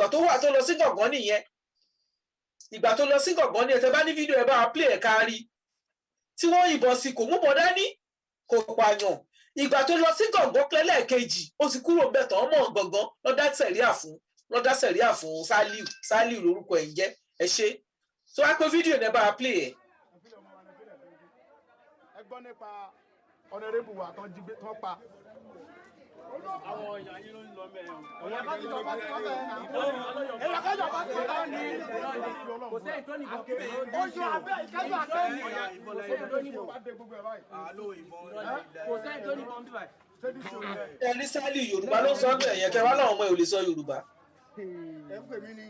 Ìgbà tó wà tó lọ sí Gàngán nìyẹn. Ìgbà tó lọ sí Gàngán nìyẹn. Tẹ bá ní fídíò, ẹ bá wa play ẹ̀ kárí tí wọ́n yìnbọn sí, kò mú bọ̀ dání, kò pààyàn. Ìgbà tó lọ sí Gàngán lẹ́ẹ̀kejì, ó ti kúrò bẹ́ẹ̀ tán. Ọmọ Gàngán lọ́dá sẹ̀ríà fún Sálíù. Sálíù lórúkọ ẹ̀ ń jẹ́. Ẹ ṣe tó wá pé fídíò náà, bá wa play ẹ̀. Ẹ gbọ́ nípa honourable wa tán jí gbé, tán pa. Àwọn èèyàn yín ló ń lọ mẹ́rin. Èèyàn kẹjọ bá ti bá ní. Kò sẹ́yìn tó nìbọn kí Oṣù abẹ́ ìkẹjọ akẹ́yìn. Kò sẹ́yìn tó nìbọn. Kò sẹ́yìn tó nìbọn bíbá. Ẹ ní Sálíù, Yorùbá ló ń sọ bẹ́ẹ̀ yẹn. Kẹwàá làwọn ọmọ ẹ̀ ò lè sọ Yorùbá. Ẹ ń pè mí ní.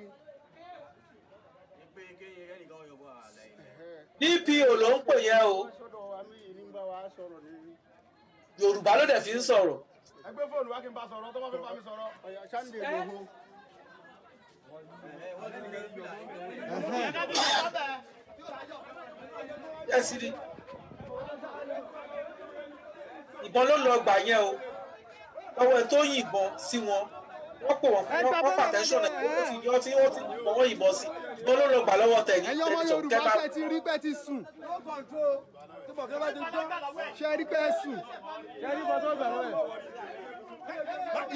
DPO ló ń pè yẹn o. Sọ́dọ̀ wa mí yìí ní bá wa sọ̀rọ̀ ní. Yorùbá ló dẹ̀ fi ń sọ̀rọ̀. Ẹ gbé fóònù wá kí n bá sọ̀rọ̀, tó bá fẹ́ bá mi sọ̀rọ̀. Sunday Igboho. Ẹ sì rí, ìbọn ló lọ gbà yẹn o lọ́wọ́ ẹ tó yìnbọn sí wọn. Wọ́n pò wọ́n, wọ́n pàtẹ́sọ̀nà ó ti yọ tí wọ́n ti yìnbọn, wọ́n yìnbọn sí. Ìbọn ló lọ gbà lọ́wọ́ tẹ̀yìn. Ẹ̀yin ọmọ tẹ̀yìn Yorùbá, kẹta. ṣe ti rí pé ti sùn? Ṣe rí pé sùn?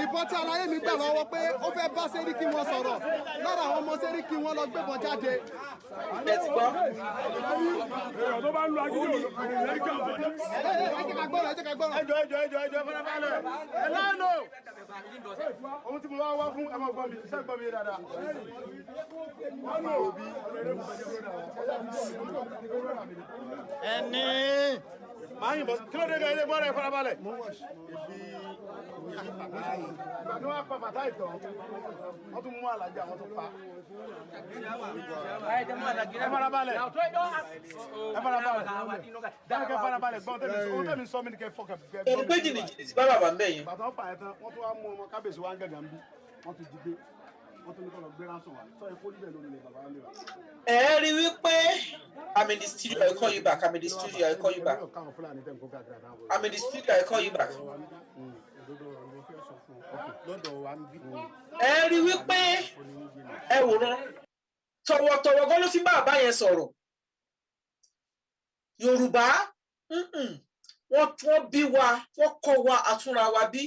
Ìbọn tí aláyé mi gbà lọ́wọ́ pé ó fẹ́ bá Sẹ́ríkì wọn sọ̀rọ̀, lára àwọn ọmọ Sẹ́ríkì wọn lọ gbébọn jáde. Ẹ ti gbọ́. Èèyàn tó bá ń lo agídí òun. Ẹ ẹ jẹ́ ká gbọ́rọ̀, ẹ jẹ́ ká gbọ́rọ̀. Ẹjọ, ẹjọ, ẹjọ, ẹjọ, farabalẹ̀. Ẹ lánàá. Ohun tí mo wá wá fún, ẹ máa gbọ́ mi, iṣẹ́ gbọ́ mi dáadáa. Wọ́n ní òbí. Ẹni. Máa yìnbọn, kí ló dé gan ilé gbọ́dọ̀, ẹ farabalẹ̀. Ìgbà tí wọ́n pa Fatai tán, wọ́n tún mú Alájà, wọ́n tún pa. Ẹ farabalẹ̀. Ẹ farabalẹ̀. Dáhùn kẹ́ farabalẹ̀ gbọ́n tẹ́mi sọ, ohun tẹ́mi sọ mi ni kẹ́ fọ́ kẹ́ gbọ́ Ẹni mi. pé jìnnìjìnnì ti bá bàbá ń bẹ̀ yẹn. Bàtà wọn pa ẹ̀ tán, wọ́n tún wá mú ọmọ kábíyèsí wa ń gàgà ń bí, wọ́n tún jí gbé, wọ́n tún ní kọ́ lọ gbé ránṣọ wa sọ èkó níbẹ̀ lórí ilẹ̀ bàbá mi wa. Ẹ rí wípé I'm in the studio, I call you back. I'm in the studio, I call you back. Káwọn Fúlàní tẹ̀ ń kó káàkiri àtàwọn. I'm in the studio, I call you back. Òdodo ọ̀rọ̀ ni mo fẹ́ sọ fún ọ lọ́dọ̀ wa ń bí. Ẹ rí wípé ẹ wòran, tọ̀wọ̀tọ̀wọ̀ gan ló fi bá bàbá yẹn sọ̀rọ̀. Yorùbá, wọ́n bí wa, wọ́n kọ́ wa, àtúnra wa bí.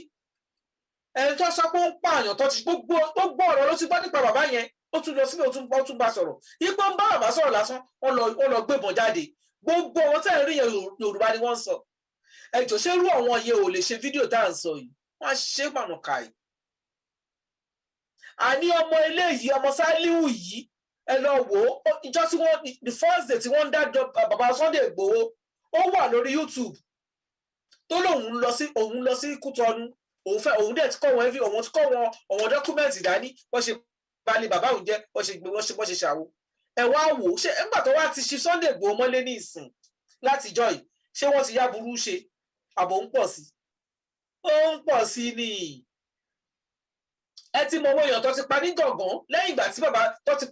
Ẹni tó sọ pé ó ń pààyàn tó ti gbogbo gbogbo ọ̀rọ̀ ló ti gbọ́ nípa bàbá yẹn, ó tún lọ síbẹ̀, ó tún bá sọ̀rọ̀. Ipò ń bá bàbá sọ̀rọ̀ lásán, wọ́n lọ gbébọn jáde. Gbogbo wọn tẹ̀ ń rí yẹn, Yorùbá ni wọ́n ń sọ. Ẹ jọ̀ọ́, ṣé irú àwọn yẹn ò lè ṣe fídíò tá à ń sọ yìí? Wọ́n á ṣe pànùkà yìí. Àní ọmọ eléyìí, ọmọ Sálíù yìí, ẹ lọ wò ó. Ìjọ tí wọ́n, the first day tí wọ́n ń dájọ́ bàbá Sunday Igboho, ó wà lórí YouTube tó lóun lọ sí, òun lọ sí Kútọnu, òun fẹ́, òun dẹ̀ ti kọ́ wọn, òun ti kọ́ wọn àwọn document dání, wọ́n ṣe balẹ̀ bàbá òun jẹ́, wọ́n ṣe gbé, wọ́n ṣe ṣàwo. Ẹ wá wò ó, ṣé nígbà tó wá ti ṣe Sunday Igboho mọ́lé ní ìsìn látijọ́ yìí, ṣé wọ́n ti yá burú ṣe àbò ń pọ̀ sí? Ó ń pọ̀ sí ni. Ẹ ti mọ owó èèyàn tó ti pa ní Gàngán lẹ́yìn ìgbà tí bàbá tó ti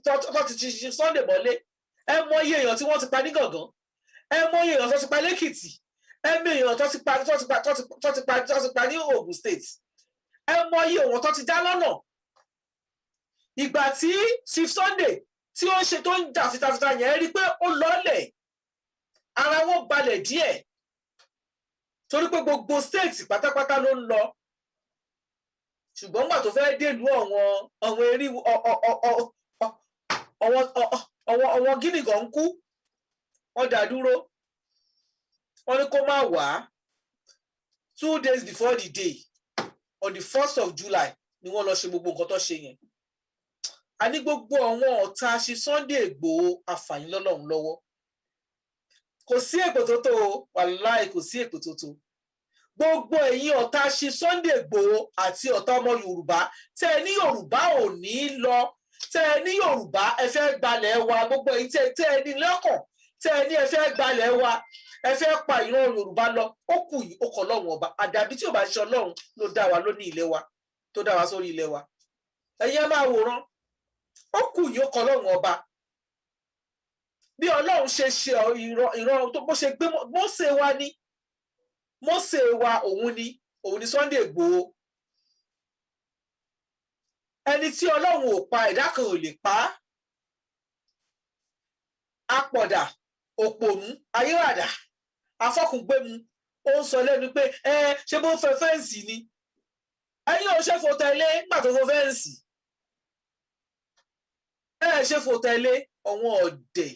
ṣe Sunday mọ́lé. Ẹ mọ iye èèyàn tí wọ́n ti pa ní Gàngán, ẹ mọ iye èèyàn tó ti pa lẹ́kìtì, ẹ mọ èèyàn tó ti pa ní Ogun State, ẹ mọ iye òwọ̀n tó ti dá lọ́nà. Ìgbà tí Chief Sunday tí ó ń ṣe, tó ń jà fitafita yẹn, rí i pé ó lọ́lẹ̀, ara wọn balẹ̀ díẹ̀, torí pé gbogbo state pátápátá ló ń lọ. Ṣùgbọ́n gbà tó fẹ́ dèlú àwọn erí àwọn gíní kan ń kú, wọ́n dá dúró, wọ́n ní kó má wá. 2 days before the day, on the 1st of July, ni wọ́n lọ ṣe gbogbo nǹkan tó ṣe yẹn. A ní gbogbo àwọn ọ̀tá ṣe Sunday Igboho, àfàyín lọ́lọ́run lọ́wọ́. Kò sí èpè tó tó o, wàláì, kò sí èpè tó tó. Gbogbo ẹ̀yin ọ̀tá ṣe Sunday Igboho àti ọ̀tá ọmọ Yorùbá, tẹ́ ẹ ní Yorùbá ò ní lọ, tẹ́ ẹ ní Yorùbá ẹ fẹ́ gbalẹ̀ wa, gbogbo ẹ̀yin tẹ́ ẹ ní lọ́kàn, tẹ́ ẹ ní ẹ fẹ́ gbalẹ̀ wa, ẹ fẹ́ pa ìran Yorùbá lọ, ó kù yìí, ó kọ Ọlọ́run Ọba. Àdàbí tí ò bá ṣe Ọlọ́run ló dá wa lóní ilé wa, tó dá wa sórí ilé wa. Ẹ̀yin ẹ máa wòran, ó kù yìí, ó kọ Ọlọ́run Ọba. Bí Ọlọ́run ṣe ṣe ìran tó bó ṣe gbé Mósè wa ní Mósè wa, òun ni Sunday Igboho. Ẹni tí Ọlọ́run ò pa, ẹ̀dá kan ò lè pa á. Apọ̀dà, òpònú, ayérádà, afọ́kùngbẹ́mu, ó ń sọ lẹ́nu pé ẹ ṣe bó fẹ́ fence ni. Ẹ̀yin ò ṣe fò tẹ̀lé nígbà tó fò fence. Ẹ ṣe fò tẹ̀lé. Àwọn ọ̀dẹ̀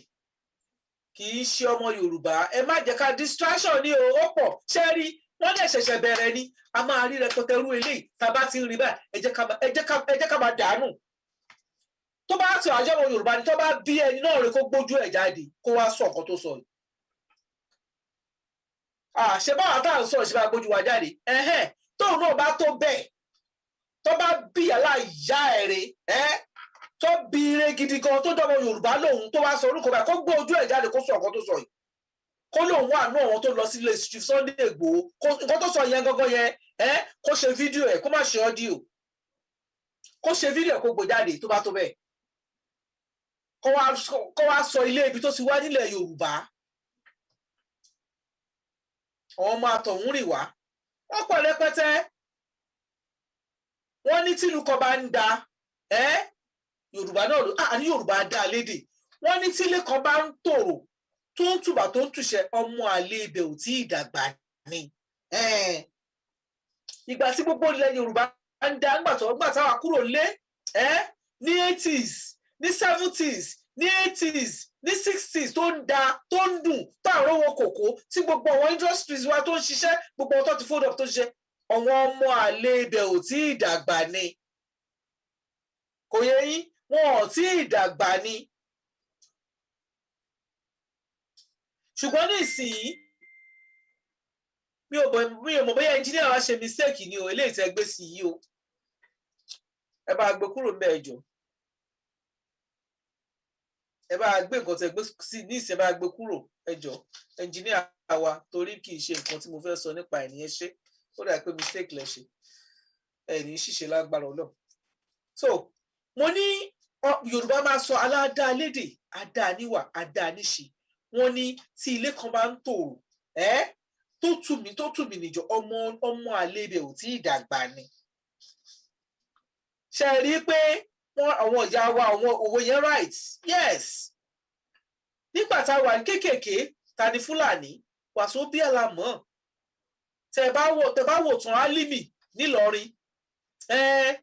kì í ṣe ọmọ Yorùbá. Ẹ má jẹ́ ká distraction ní o, ó pọ̀. Ṣé rí, wọ́n dẹ̀ ṣẹ̀ṣẹ̀ bẹ̀rẹ̀ ni. A máa rí rẹpẹtẹ rú eléyìí. Tá a bá ti ń rí báyìí, ẹ jẹ́ ká máa dànù. Tó bá ti àjọ ọmọ Yorùbá ni, tó bá bí ẹni náà rẹ, kó gbójú ẹ̀ jáde, kó wá sọ nǹkan tó sọ yìí. Ṣe báwa tá à ń sọ̀rọ̀, ṣe bá gbójú wa jáde? Ẹ̀hẹ́n, tóun náà bá tó bẹ́ẹ̀, tó bá bí aláìyá ẹ̀ rè ẹ́, tó bí ire gidi gan, tó dọ́mọ Yorùbá lòun, tó wá sọ orúkọ báyìí, kó gbé ojú ẹ̀ jáde, kó sọ nǹkan tó sọ yìí, kó lóun wà nú àwọn tó lọ sílé Chief Sunday Igboho. Nǹkan tó sọ yẹn gangan yẹn ẹ, kó ṣe fídíò ẹ, kó má ṣe audio, kó ṣe fídíò ẹ, kó gbé jáde. Tó bá tó bẹ́ẹ̀, kó wá sọ ilé ibi tó ti wá nílẹ̀ Yorùbá. Àwọn ọmọ àtọ̀hún rìn wá, wọ́n pọ̀ rẹpẹtẹ. Wọ́n ní tìlú kan bá ń da ẹ́, Yorùbá náà ló àní Yorùbá dá lédè. Wọ́n ní tílé kan bá ń tòrò, tó ń tùbà, tó ń tùṣẹ, ọmọ àlè ibẹ̀ ò tí ì dàgbà ni. Ìgbà tí gbogbo ilẹ̀ Yorùbá ń da, ńgbà tó ńgbà táwa kúrò lé ní 80s, ní 70s, ní 80s, ní 60s, tó ń da, tó ń dùn, tó àrùn owó kòkó, tí gbogbo àwọn industries wa tó ń ṣiṣẹ́, gbogbo àwọn tó ti fold up tó ń ṣiṣẹ́, àwọn ọmọ àlè ibẹ̀ ò tí ì dàgbà ni. Kò yẹ yín? Wọn ò tí ì dàgbà ni. Ṣùgbọ́n ní ìsìn, mi ò mọ̀ bóyá engineer wa ṣe mistake ni o. Eléyìí tẹ́ gbé sí yìí o, ẹ bá gbé kúrò ńbẹ̀. Ẹ jọ̀ọ́, ẹ bá gbé nǹkan tẹ́ gbé sí ní ìsìn, ẹ bá gbé kúrò, ẹ jọ̀ọ́, engineer wa, torí kì í ṣe nǹkan tí mo fẹ́ sọ nípa ẹ̀ nìyẹn. Ṣe ó dà pé mistake lẹ ṣe? Ẹ ní ṣìṣe lágbára Ọlọ́run. So mo ní Yorùbá máa sọ aládàá lédè, adá níwà, adá níṣe. Wọ́n ní tí ilé kan bá ń tòrò ẹ, tó tù mí níjọ, ọmọ àlè ibẹ̀ ò tí ì dàgbà ni. Ṣe rí i pé wọn àwọn ìyá wa, àwọn òwe yẹn right? Yes. Nígbà tá a wà ní kéékèèké, ta ni Fúlàní? Wàsóbíà la mọ̀. Tẹ bá wò tán Álímì nílọrin ẹ,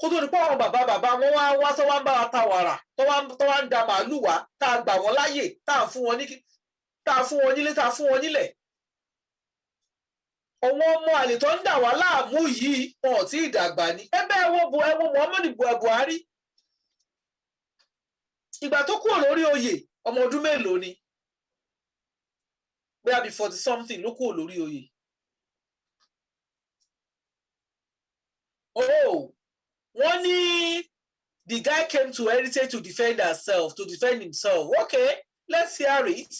kó tó ní pé àwọn bàbá bàbá wọn wá wá, tó wá ń bá wa ta wàrà, tó wá ń da màálù wá, tá a gbà wọ́n láàyè, tá a fún wọn nílé, tá a fún wọn nílẹ̀. Àwọn ọmọ àlè tó ń dà wá láàmú yìí, wọn ò tí ì dàgbà ni. Ẹ bẹ́ẹ̀ wo bu, ẹ wo Muhammadu Buhari. Ìgbà tó kúrò lórí oyè, ọmọ ọdún mélòó ni? Bóyá bí 40 something ló kúrò lórí oyè. Oh, wọ́n ní the guy came to Heritage to defend herself, to defend himself. Okay, let's hear it.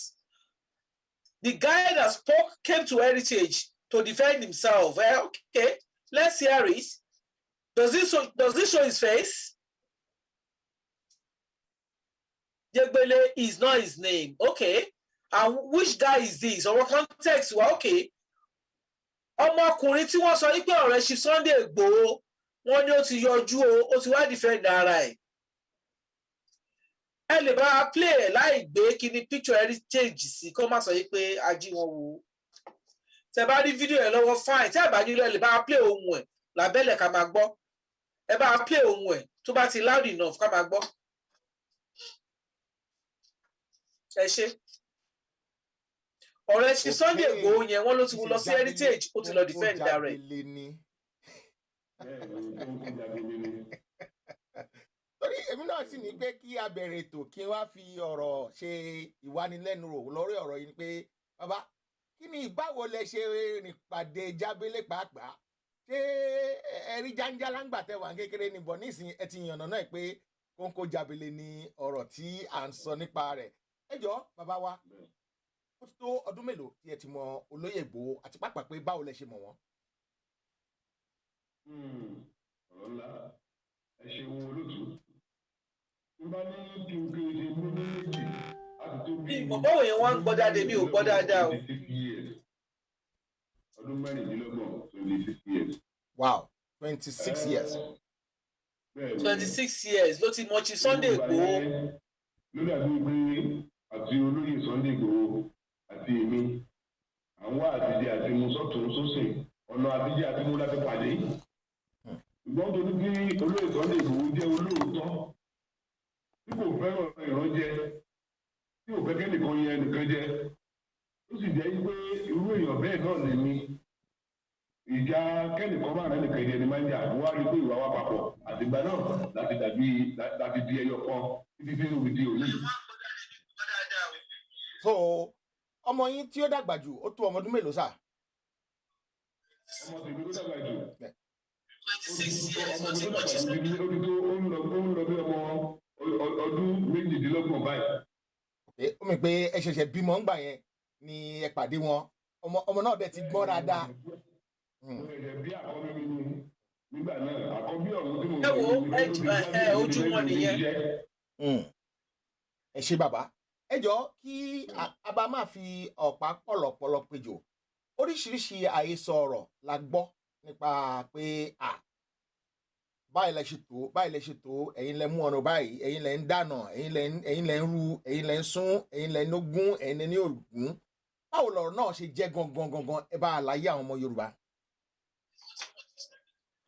The guy that spoke came to Heritage to defend himself. Well, okay, let's hear it. Does this show his face? Jegbele is not his name. Okay. And which guy is this? Our context wa, okay. Ọmọkùnrin tí wọ́n sọ wípé ọ̀rẹ́ Chief Sunday Igboho, wọ́n ní ó ti yọjú o, ó ti wá defend ara ẹ̀. Ẹ lè bá a play ẹ̀ láì gbé kíní picture Heritage sí, kó má sọ wípé a jí wọn wò. Tẹ bá rí fídíò ẹ lọ́wọ́, fine. Tẹ́ ẹ bá nílò, ẹ lè bá a play ohùn ẹ̀ lábẹ́lẹ̀ ká máa gbọ́. Ẹ bá a play ohùn ẹ̀, tó bá ti loud enough, ká máa gbọ́. Ẹ ṣe. Ọ̀rẹ́ ṣe Sunday Igboho yẹn, wọ́n ló ti lọ sí Heritage, ó ti lọ defend ara ẹ̀. Jábélé ni. Bẹ́ẹ̀ni, ó ń jábélé ni. Torí èmi náà sì ní pé kí a bẹ̀rẹ̀ ètò, kí n wá fi ọ̀rọ̀ ṣe ìwánilẹ́nuwò lórí ọ̀rọ̀ yìí ni pé, bàbá, kí ni, báwo lẹ ṣe rìn pàdé Jábélé pàápàá? Ṣé ẹ rí jáńjálá ńgbà tẹ wà ní kékeré ni? Bọ̀ nísìnyí, ẹ ti yànnà náà pé kóńkó jábélé ni ọ̀rọ̀ tí à ń sọ nípa rẹ̀. Ẹ jọ, bàbá wa, ó ti tó ọdún mélòó tí ẹ ti mọ olóyè Ìgbòho, àti pàápàá pé báwo lẹ ṣe mọ̀ wọ́n? Ọ̀rọ̀ ńlá. Ẹ ṣeun, olóòtú. N bá ní kí n kí n ṣe mú ní méjì láti tó bí. Mi ò mọ̀ báwo yẹn wá ń gbọ́ dáadáa, mi ò gbọ́ dáadáa o. 26 years, ọdún 26, 26 years. Wow, 26 years. Bẹ́ẹ̀ ni. 26 years ló ti mọ Chief Sunday Igboho. Ló dàbí pé àti olóyè Sunday Igboho àti èmi, àwọn àtijẹ àti mu sọ́tún sósì, ọ̀nà àtijẹ àti mu láti pàdé. Ṣùgbọ́n torí pé olóyè Sunday Igboho jẹ́ olóòótọ́ tí kò fẹ́ràn ìrànjẹ, tí ò fẹ́ kẹ́nìkan yẹn nìkan jẹ, ó sì jẹ́ pé irú èèyàn bẹ́ẹ̀ náà lèmi, ìjà kẹ́nìkan máa rẹ́ nìkan jẹ ni máa ń jà. Wá rí pé ìwà wa papọ̀, àtìgbà náà láti dàbí láti di ẹyọ kan títí tí ó fi di òní. So ọmọ yín tí ó dàgbà jù, ó tó ọmọ ọdún mélòó sà? Ọmọ tèmi tó dàgbà jù, 26 years ọmọ ló ti tó mọ Chief dàgbà jù ó ti tó, ó ń lọ bí ọmọ ọdún 28 báyìí. Ok, ó mì pé ẹ ṣẹ̀ṣẹ̀ bímọ ńgbà yẹn ni ẹ pàdé wọn. Ọmọ náà dẹ̀ ti gbọ́n dáadáa. Mo ṣẹ̀ṣẹ̀ bí àkọ́bí mi ni nígbà náà, àkọ́bí ọ̀hún tí mo Ẹ wo, ẹ ojú wọn nìyẹn. Ẹ ṣé bàbá. Ẹ jọ, kí a bá máa fi ọ̀pá pọ̀lọ̀pọ̀lọ̀ péjò, oríṣiríṣi àhesọ ọ̀rọ̀ la gbọ́ nípa pé à báyìí lẹ ṣe tó, báyìí lẹ ṣe tó, ẹ̀yin lẹ mú ọ̀nà báyìí, ẹ̀yin lẹ ń dànà, ẹ̀yin lẹ ń ru, ẹ̀yin lẹ ń sún, ẹ̀yin lẹ ń ogún, ẹ̀yin lẹ ní ògún. Báwo lọ̀rọ̀ náà ṣe jẹ́ gangan gangan? Ẹ bá àlàyé àwọn ọmọ Yorùbá.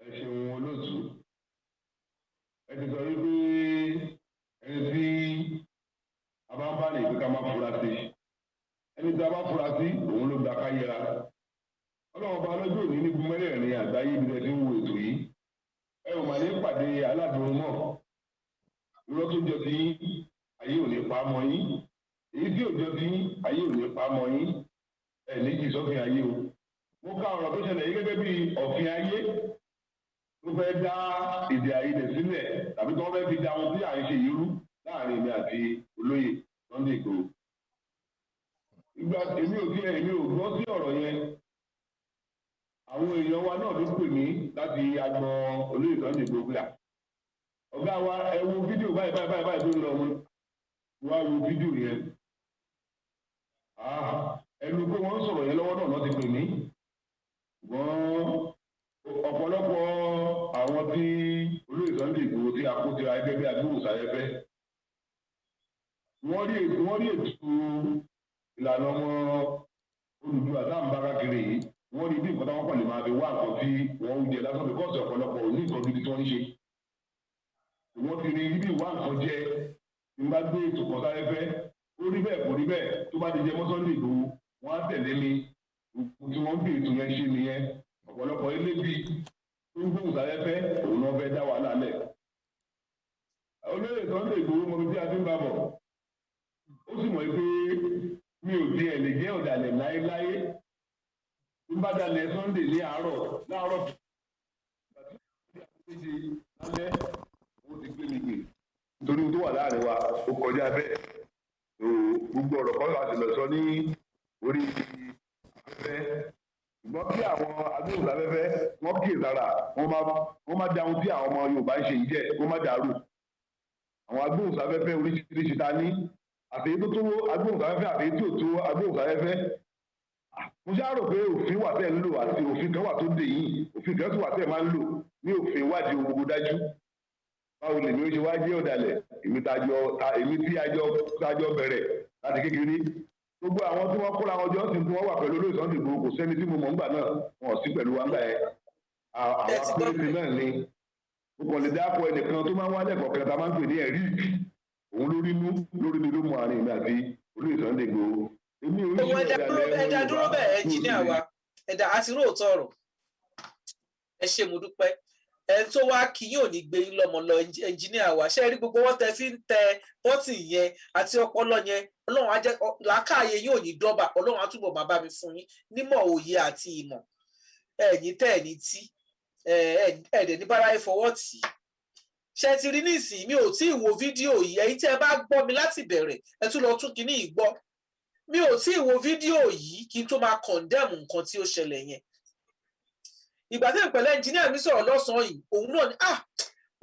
Ẹ ṣeun olóòtú. Ẹ ti sọ wípé ẹni tí a bá ń bá ní ìpín ká má fura sí, ẹni tí a bá fura sí òun ló gba ká yẹra. Ọlọ́run ọba lọ́jọ́ òní ní gbọmọlẹ́rìn àgbáyé ibi tẹ́ ti ń wo ètò yìí, ẹ ò mà ní pàdé aládùn mọ́. Irọ́ tó jọ ti yín, ayé ò ní pa á mọ́ yín. Èyí tí ò jọ ti yín, ayé ò ní pa á mọ́ yín. Ẹ ní jì sọ́fin ayé o. Mo ka ọ̀rọ̀ tó ṣẹlẹ̀ yìí gẹ́gẹ́ bí ọ̀fin ayé tó fẹ́ dá èdè àìyedè sílẹ̀ tàbí tó fẹ́ fi da ohun tí à ń ṣe yìí rú láàrin èmi àti olóyè Sunday Igboho. Ìgbà èmi ò tiẹ̀, èmi ò gbọ́ sí ọ̀rọ̀ yẹn. Àwọn èèyàn wa náà ló pè mí láti agbọn olóyè Sunday Igboho pé, "À, ọ̀gá wa, ẹ wo fídíò báyìí báyìí báyìí báyìí tó ń lọ." Wọn wá wo fídíò yẹn. Ah, ẹnu pé wọ́n ń sọ̀rọ̀ yẹn lọ́wọ́ náà lọ́ ti pè mí. Ṣùgbọ́n ọ̀pọ̀lọpọ̀ àwọn tí olóyè Sunday Igboho tí a kó tira ẹgbẹ́ bí agbóhùnsáfẹ́fẹ́, wọ́n rí ètò ìlànà ọmọ Odùduwà tá à ń bá káàkiri yìí, wọ́n rí bí nǹkan táwọn kàn lè máa fi wá nǹkan tí wọ́n ń jẹ lásán, because ọ̀pọ̀lọpọ̀ ò ní nǹkan gidi tí wọ́n ń ṣe. Wọ́n ti rí bí ìwà nǹkan jẹ tí n bá gbé ètò kan sáré fẹ́, ó rí bẹ́ẹ̀, kò rí bẹ́ẹ̀, tó bá ti jẹ mọ́ Sunday Igboho, wọ́n á tẹ̀lé mi. Tí wọ́n ń fi ètò yẹn ṣe nìyẹn. Ọ̀pọ̀lọpọ̀ elébi tó ń gbóhùn sáré fẹ́, òun náà fẹ́ dá wàhálà lẹ̀. Olóyè Sunday Igboho mọ ibi tí a ti ń bá bọ̀, ó sì mọ̀ pé mi ò tiẹ̀ lè jẹ́ ọ̀dàlẹ̀ láéláé. Tó bá dalẹ̀ Sunday ní àárọ̀ láàárọ̀ lálẹ́, ó ti gbé mi gbè nítorí ohun tó wà láàrin wa ó kọjá bẹ́ẹ̀. Tó gbogbo ọ̀rọ̀ kan láti lọ sọ ní orí afẹ́fẹ́, ṣùgbọ́n kí àwọn agbóhùnsáfẹ́fẹ́ wọ́n kíyè sára, wọ́n má da ohun tí àwọn ọmọ Yorùbá ń ṣe yìí jẹ́, wọ́n má dàrú. Àwọn agbóhùnsáfẹ́fẹ́ oríṣiríṣi ta ní, àtèyí tó tó agbóhùnsáfẹ́fẹ́, àtèyí tí ò tó agbóhùnsáfẹ́fẹ́. Mo ṣáà rò pé òfin wà tẹ́ ń lò, àti òfin kan wà tó dè yìí, òfin kan sì wà tẹ́ máa ń lò ní òfin ìwádìí ohun gbogbo dájú. Báwo lèmi ó ṣe wá jẹ́ ọ̀dàlẹ̀, èmi tájọ ta, èmi tí àjọ tájọ bẹ̀rẹ̀ láti kékeré? Gbogbo àwọn tí wọ́n kóra wọn jọ sí, tí wọ́n wà pẹ̀lú olóyè Sunday Igboho, kò sẹ́ni tí mo mọ̀ ńgbà náà, wọn ò sí pẹ̀lú wa ńgbà yẹn. Àwọn Ẹ ti gbọ́. péréte náà ni. Mo kàn lè dáko ẹnìkan tó máa ń wálẹ̀ kọ̀ọ̀kan tá a máa ń pè ní Eric. Òun lórí inú lórí mi ló mọ àárín mi àti olóyè Sunday Igboho. Èmi ò ń Owó ṣe ẹ̀dá dúró, ọ̀dàlẹ̀ ọmọ ẹ̀dá dúró Yorùbá bẹ́ẹ̀. mi ò sì Ẹnjìníà lè wa, ẹ̀dá àti róòtọ́ ọ̀rọ̀. Ẹ ṣé, mo dúpẹ́. Ẹni tó wá kí yóò ní gbé yín lọ́mọ lọ. Ẹnjìníà wa, ṣé ẹ rí gbogbo wọn tẹ fi ń tẹ bọ́tì yẹn àti ọpọlọ yẹn? Ọlọ́run á jẹ́ làákàyè yóò ní dọ́bà. Ọlọ́run á túbọ̀ máa bá mi fún yín nímọ̀, òye àti ìmọ̀. Ẹ̀yin tẹ́ ẹ̀ ní tí ẹ̀ẹ́dẹ̀ ní bára ẹ̀ fọwọ́ tì í. Ṣe ti rí nísìnyí? Mi ò tí ì wo fídíò yìí. Ẹ̀yin tí ẹ bá gbọ́ mi láti bẹ̀rẹ̀, ẹ tún lọ tún kíní yìí gbọ́. Mi ò tí ì wo fídíò yìí kí n tó máa condemn nǹkan tí ó ṣẹlẹ̀ yẹn. Ìgbà tí ìpẹ̀lẹ́ ẹnjìníà mi sọ̀rọ̀ lọ́sàn-án yìí, òun náà ni, ah,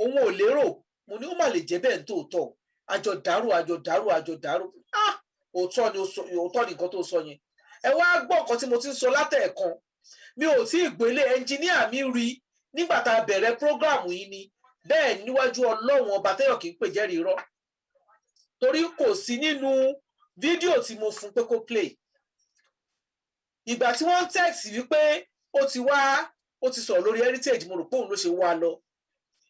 òun ò lérò. Mo ní ó mà lè jẹ́ bẹ́ẹ̀ ní tòótọ́. Àjọ dàrú, àjọ dàrú, àjọ dàrú. Ah, òótọ́ ni ó sọ, òótọ́ ni nǹkan tó sọ yẹn. Ẹ wá gbọ́ nǹkan tí mo ti ń sọ látẹ̀ẹ̀kan. Mi ò tí ì gbélé. Ẹnjìníà mi rí nígbà tá a bẹ̀rẹ̀ program yìí ni. Bẹ́ẹ̀ níwájú Ọlọ́run Ọba tẹ́yọ̀ kì í pè jẹ́rìí irọ́, torí kò sí nínú fídíò tí mo fún pé kó play. Ìgbà tí wọ́n ń text wípé ó ti wá, ó ti sọ̀rọ̀ lórí Heritage, mo rò pé òun ló ṣe wá lọ,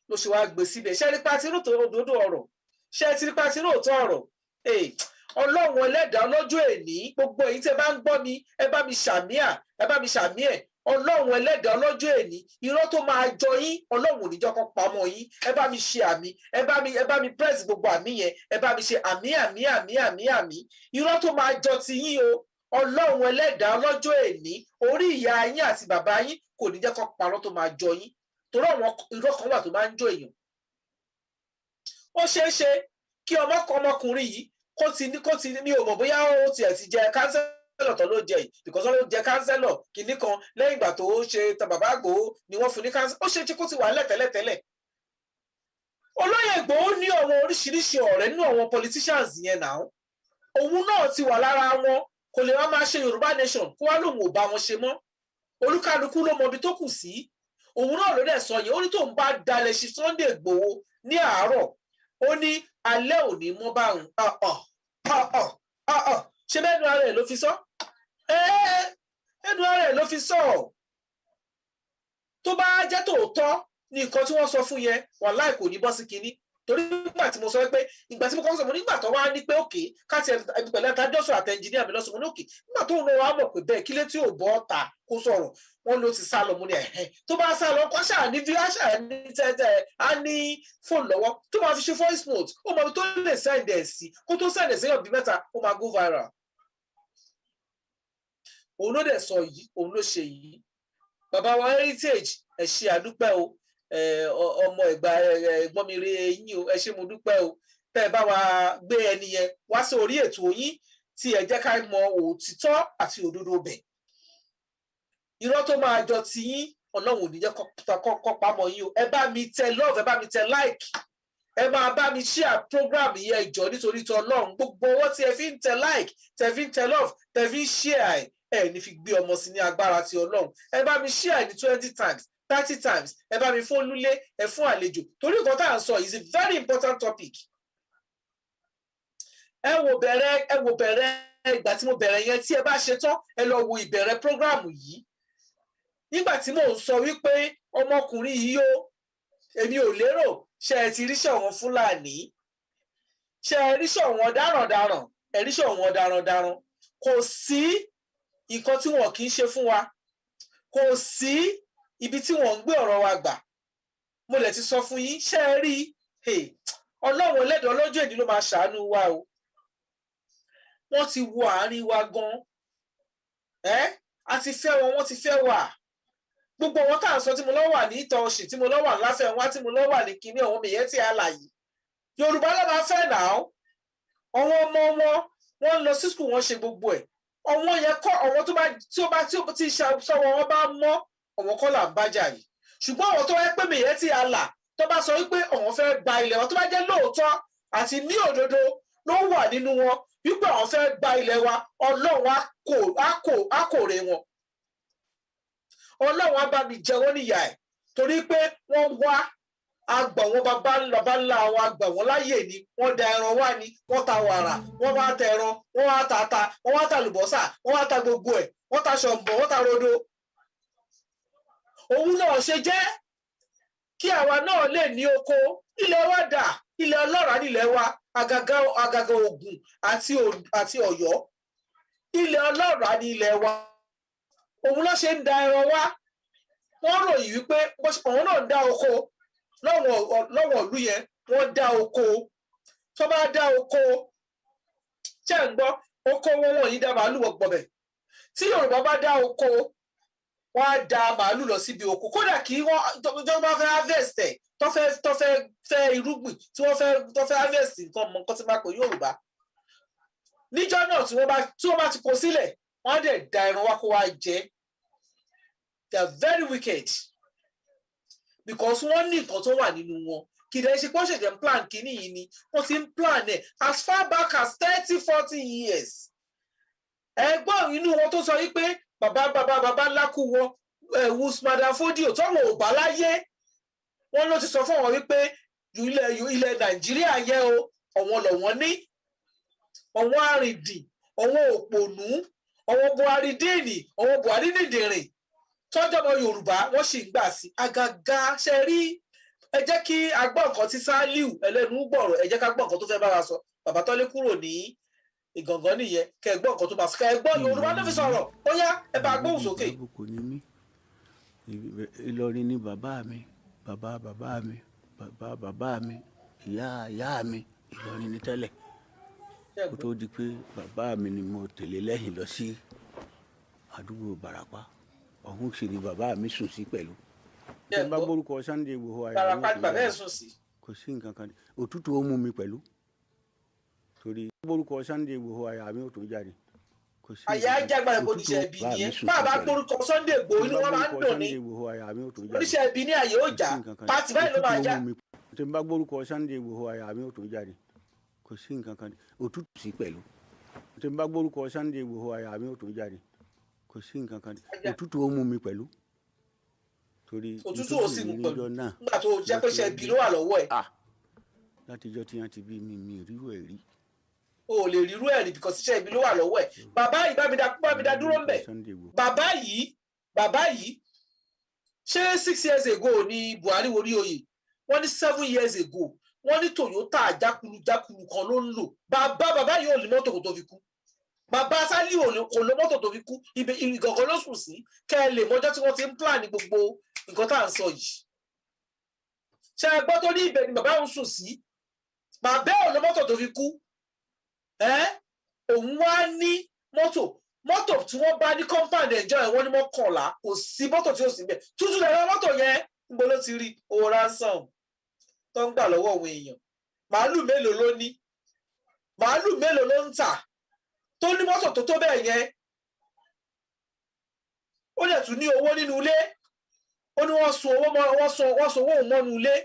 ló ṣe wá gbé síbẹ̀. Ṣé nípa tí rò òdodo ọ̀rọ̀? Ṣé ti nípa tí rò òótọ́ ọ̀rọ̀? Ọlọ́run Ẹlẹ́dàá ọlọ́jọ́ èní, gbogbo èyí tẹ́ bá ń gbọ́ mi, ẹ bá mi ṣàmì à, ẹ bá mi ṣàmì ẹ̀. Ọlọ́run Ẹlẹ́dàá ọlọ́jọ́ èní, irọ́ tó máa jọ yín, Ọlọ́run ò ní jẹ́ kó pamọ́ yín. Ẹ bá mi ṣe àmì, ẹ bá mi press gbogbo àmì yẹn. Ẹ bá mi ṣe àmì, àmì, àmì, àmì, àmì. Irọ́ tó máa jọ ti yín o, Ọlọ́run Ẹlẹ́dàá ọlọ́jọ́ èní, orí ìyá yín àti bàbá yín, kò ní jẹ́ kó parọ́ tó máa jọ yín, torí àwọn irọ́ kan wà tó máa ń jó èèyàn. Ó ṣeé ṣe kí ọmọkùnrin yìí kó ti ní, mi ò mọ̀ bóyá ó tiẹ̀ ti jẹ councillor tó ló jẹ yìí, because ó ló jẹ councillor kìíní kan lẹ́yìn ìgbà tó ṣe tan bàbá Ìgbòho ni wọ́n fún ní councillor. Ó ṣe é ṣe kó ti wà lẹ́tẹ̀lẹ́tẹ̀lẹ̀. Olóyè Ìgbòho ní àwọn oríṣiríṣi ọ̀rẹ́ nínú àwọn politicians yẹn náà. Òun náà ti wà lára wọn. Kò lè wá máa ṣe Yorùbá Nation kó wá lòun ò bá wọn ṣe mọ́. Olúkálukú ló mọ ibi tó kù sí. Òun náà ló dẹ̀ sọ yẹn. Ó ní tóun bá dalẹ̀ sí Sunday Ìgbòho ní àárọ̀, ó ní alẹ́ òní mọ́ báwọn. Ṣé bẹ́ẹ̀ nu ara ẹ̀ ló fi sọ? Ẹnu ara ẹ̀ ló fi sọ. Tó bá jẹ́ tòótọ́ ní nǹkan tí wọ́n sọ fún yẹn, wàláì, kò ní bọ́ sí kinní, torí nígbà tí mo sọ pé, ìgbà tí mo kọ́ sọ, mo nígbà tó wá ní pé òkè káàtì ẹbí pẹ̀lú ẹ̀ta jọ́sọ̀ àti ẹnjìníà mi lọ́sọ̀, mo ní òkè nígbà tó ń lọ wá mọ̀ pé bẹ́ẹ̀ kílé tí ò bọ́ ọ̀tà kó sọ̀rọ̀, wọ́n ló ti sá lọ. Mo ní ẹ̀hẹ́n, tó bá sá lọ, kọ́ ṣáà ní bí ṣáà ní tẹ́tẹ́ á ní fóònù lọ́wọ́ tó máa fi ṣe voice note, ó mọ ibi tó lè send ẹ̀ sí. Kó tó send ẹ̀ sí ọ̀bí mẹ́ta, ó máa go viral. Òun ló dẹ̀ sọ yìí, òun ló ṣe yìí. Bàbá wa Heritage, ẹ ṣe, àdúpẹ́ o. Ọmọ ẹ̀gbá ẹ̀gbọ́n mi rí eyín o. Ẹ ṣé, mo dúpẹ́ o, tẹ́ ẹ bá wa gbé ẹni yẹn wá sí orí ètò yín, tí ẹ jẹ́ ká mọ òtítọ́ àti òdodo bẹ̀. Irọ́ tó máa jọ ti yín, Ọlọ́run ò ní jẹ́ kó pamọ́ yín o. Ẹ bá mi tẹ love, ẹ bá mi tẹ like, ẹ máa bá mi share program yìí. Ẹ jọ̀ọ́, nítorí tí Ọlọ́run, gbogbo owó tí ẹ fi ń tẹ like, tẹ fi ń tẹ love, tẹ fi ń share ẹ, ẹ ní fi gbé ọmọ sí ní agbára ti Ọlọ́run. Ẹ bá mi share ní 20 times, 30 times. Ẹ bá mi fún olúlé, ẹ fún àlejò, torí nǹkan tá à ń sọ is a very important topic. Ẹ wò bẹ̀rẹ̀, ẹ wò bẹ̀rẹ̀ ìgbà tí mo bẹ̀rẹ̀ yẹn. Tí ẹ bá ṣe tán, ẹ lọ wo ìbẹ̀rẹ̀ program yìí, nígbà tí mò ń sọ wípé ọmọkùnrin yìí ó, èmi ò lérò. Ṣe ẹ ti ríṣẹ́ wọn Fúlàní? Ṣe ẹ ríṣẹ́ wọn darandaran? Ẹ ríṣẹ́ wọn darandaran. Kò sí nǹkan tí wọn kì í ṣe fún wa, kò sí ibi tí wọ́n ń gbé ọ̀rọ̀ wa gbà. Mo lè ti sọ fún yín. Ṣe ẹ rí? Ọlọ́run Ẹlẹ́dàá ọlọ́jọ́ èdè ló máa ṣàánú wa o. Wọ́n ti wo àárín wa gan ẹ́, a ti fẹ́ wọn, wọ́n ti fẹ́ wà. Gbogbo wọn tá à ń sọ, tí mo lọ wà ní ìtọ̀ọ̀ṣì, tí mo lọ wà láfẹ̀wá, tí mo lọ wà ní kinní ọ̀hún mìíràn tí a là yìí, Yorùbá ló máa fẹ́ nà ó. Àwọn ọmọ wọn, wọ́n ń lọ sí school, wọ́n ṣe gbogbo ẹ̀. Àwọn yẹn kọ́, àwọn tó bá tí ó bá tí ó ti sọ́wọ́ wọn bá mọ́, àwọn kọ́ là ń bájà yìí. Ṣùgbọ́n àwọn tó wáyé pé mìíràn tí a là, tó bá sọ wípé àwọn fẹ́ gba ilẹ̀ wọn, tó bá jẹ́ lóòótọ́ àti ní òdodo ló wà nínú wọn wípé àwọn fẹ́ gba ilẹ̀ wa, Ọlọ́run á kò rè wọn. Ọlọ́run á bá mi jẹ wọ́n níyà ẹ̀, torí pé wọ́n wá agbà wọn, bàbá ńlá ńlá wọn agbà wọn láyè ni. Wọ́n da ẹran wá ni, wọ́n ta wàrà, wọ́n wá ta ẹran, wọ́n wá ta ata, wọ́n wá ta àlùbọ́sà, wọ́n wá ta gbogbo ẹ̀, wọ́n ta ṣọ̀mbọ̀, wọ́n ta rodo. Òun náà ṣe jẹ́ kí àwa náà lè ní oko. Ilẹ̀ wa dà, ilẹ̀ ọlọ́ràá nílẹ̀ wa, àgàgà àgàgà Ògùn àti Ọ̀yọ́, ilẹ̀ ọlọ́ràá ní ilẹ̀ wa. Òun ló ṣe ń da ẹran wá. Wọ́n ròyìn wípé òun náà ń dá oko lọ́wọ́ ìlú yẹn. Wọ́n dá oko, tó bá dá oko, ṣé ń gbọ́, oko wọn wọ̀nyí dá màálù gbọ̀bẹ̀. Tí Yorùbá bá dá oko, wọ́n á da màálù lọ síbi oko. Kódà kí wọ́n tó bá fẹ́ harvest ẹ̀, tó fẹ́ fẹ́ irúgbìn tí wọ́n fẹ́, tó fẹ́ harvest nǹkan mọ̀, nǹkan tí máa pè Yorùbá níjọ́ náà, tí wọ́n bá ti kó sílẹ̀, wọ́n á dẹ̀ da ẹran wá kó wá jẹ. They are very wicked, because wọ́n ní nǹkan tó wà nínú wọn. Kì í dẹ̀ ṣe pé wọ́n ṣẹ̀ṣẹ̀ ń plan kínní yìí ni, wọ́n ti ń plan ẹ̀ as far back as 30, 40 years. Ẹ̀gbọ́n inú wọn tó sọ wípé bàbá bàbá bàbá ńlá kú wọn, Usman Dan Fodio, tọ́wọ̀n ò bá láyé. Wọ́n ló ti sọ fún àwọn wípé ilẹ̀ Nàìjíríà yẹ o, ọ̀wọ́n lọ̀wọ́n ní, ọ̀wọ́n àrìndì, ọ̀wọ́n òpònú, ọ̀wọ́n Buhari díìnì, ọ̀wọ́n Buhari nìdìrìn tọ́jọ́mọ Yorùbá wọ́n sì ń gbà sí. Àgàgà ṣe rí, ẹ jẹ́ kí a gbọ́ nǹkan tí Sàlíù ẹlẹ́nu gbọ̀rọ̀, ẹ jẹ́ ká gbọ́ nǹkan tó fẹ́ bá wa sọ. Bàbá Tọ́lé kúrò ní Ìgàngán nìyẹn, kẹ́ ẹ gbọ́ nǹkan tó bá sọ, kẹ́ ẹ gbọ́ Yorùbá ló fi sọ̀rọ̀. Ó yá, ẹ bá gbóhùn sókè. Àbùkù ni mí. Ìlọrin ni bàbá mi, bàbá bàbá mi, bàbá bàbá mi, ìyá ìyá mi, Ìlọrin ni tẹ́lẹ̀, kó tó di pé bàbá mi ni mo tẹ̀lé lẹ́yìn lọ sí àdúgbò Ìbàràpá. Ọ̀hún sì ni bàbá mi sùn sí pẹ̀lú. Tí n bá gbórúkọ Sunday Igboho, àyà mi Ìbàràpá ni bàbá ẹ̀ sùn sí. Kò sí nǹkan kan, òtútù ó mú mi pẹ̀lú, torí gbórúkọ Sunday Igboho, àyà mi ò tún jáde. Kò sí Àyà jágbára kò níṣẹ́ ibi nìyẹn. Bá a bá gbórúkọ Sunday Igboho, inú wọn máa ń dùn ní. Oníṣẹ́ ibi ní àyè ó jà, pàtì báyìí ló máa já. Tí n bá gbórúkọ Sunday Igboho, àyà mi ò tún jáde. Kò sí nǹkan kan, òtútù sí pẹ̀lú. Tí n bá gbórúkọ Sunday Igboho, àyà mi ò tún jáde. Kò sí nǹkan kan, òtútù ó mú mi pẹ̀lú, torí Òtútù ò sì mú pẹ̀lú nígbà tó jẹ́ pé iṣẹ́ ibi ló wà lọ́wọ́ ẹ̀. Látijọ́ tí wọ́n ti bí mi, mi rírú ẹ̀ rí. O ò lè rírú ẹ̀ rí because iṣẹ́ ibi ló wà lọ́wọ́ ẹ̀. Bàbá yìí, bámidá dúró ń bẹ̀. Bàbá yìí, ṣé 6 years ago ni Buhari wọlé oyè? Wọ́n ní 7 years ago, wọ́n ní Toyota jákulu kan ló ń lò. Bàbá yìí ò ní mọ́tò kó tó fi kú. Bàbá Sálíù kò lo mọ́tò tó fi kú. Ibi Ìgàngán ló sùn sí. Kẹ́ ẹ lè mọjọ́ tí wọ́n ti ń plan gbogbo nǹkan tá à ń sọ yìí. Ṣe é gbọ́ tó ní ibẹ̀ ni bàbá òun sùn sí? Bàbá ò lo mọ́tò tó fi kú. Ẹ́ òun wá ní mọ́tò tí wọ́n bá ní compound ẹ̀jọ́ ẹ̀, wọ́n ní 11. Kò sí mọ́tò tí ó sì bẹ̀ tútù lẹ́rọ mọ́tò yẹn. Níbo ló ti rí owó ransom tó ń gbà lọ́wọ́ òun èèyàn? Màálù mélòó ló ní? Màálù mélòó ló ń tà tó ní mọ́tò tó tó bẹ́ẹ̀ yẹn? Ó dẹ̀ tún ní owó nínú ilé. Ó ní wọ́n sun owó mọ́, wọ́n sun owó òun mọ́nú ilé.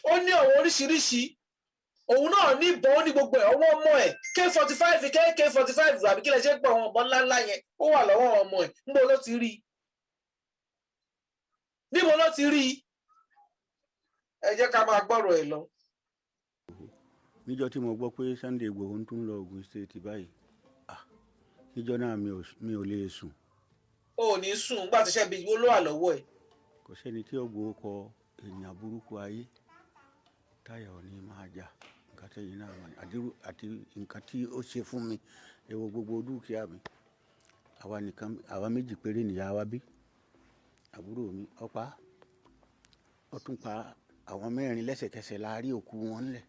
Ó ní ọ̀wọ́ oríṣiríṣi. Òun náà ní ìbọn, ó ní gbogbo ẹ̀. Ọwọ́ ọmọ ẹ̀, K45, KK 45, àbí kí lẹ ṣe ń pọ̀, àwọn ọmọ ńláńlá yẹn, ó wà lọ́wọ́ ọmọ ẹ̀. Níbo ló ti rí i? Níbo ló ti rí i? Ẹ jẹ́ ká máa gbọ́rọ̀ ẹ̀ lọ. Níjọ́ tí mo gbọ́ pé Sunday Igboho ń tún lọ Ogun State báyìí, ah, níjọ́ náà mi ò lè sùn. O ò ní sùn nígbà tí iṣẹ́ bíi ló wà lọ́wọ́ ẹ̀. Kò sẹ́ni tí ó gbowó kọ èèyàn burúkú ayé táyà ò ní máa jà. Nǹkan tẹ́yìn náà wà ní àdírù àti nǹkan tí ó ṣe fún mi, ẹ wo gbogbo dúkìá mi. Àwa nìkan, àwa méjì péré nìyá wa bí. Àbúrò mi ọ̀pá, ó tún pa àwọn mẹ́rin lẹ́sẹ̀kẹsẹ̀ la rí òkú wọn ńlẹ̀.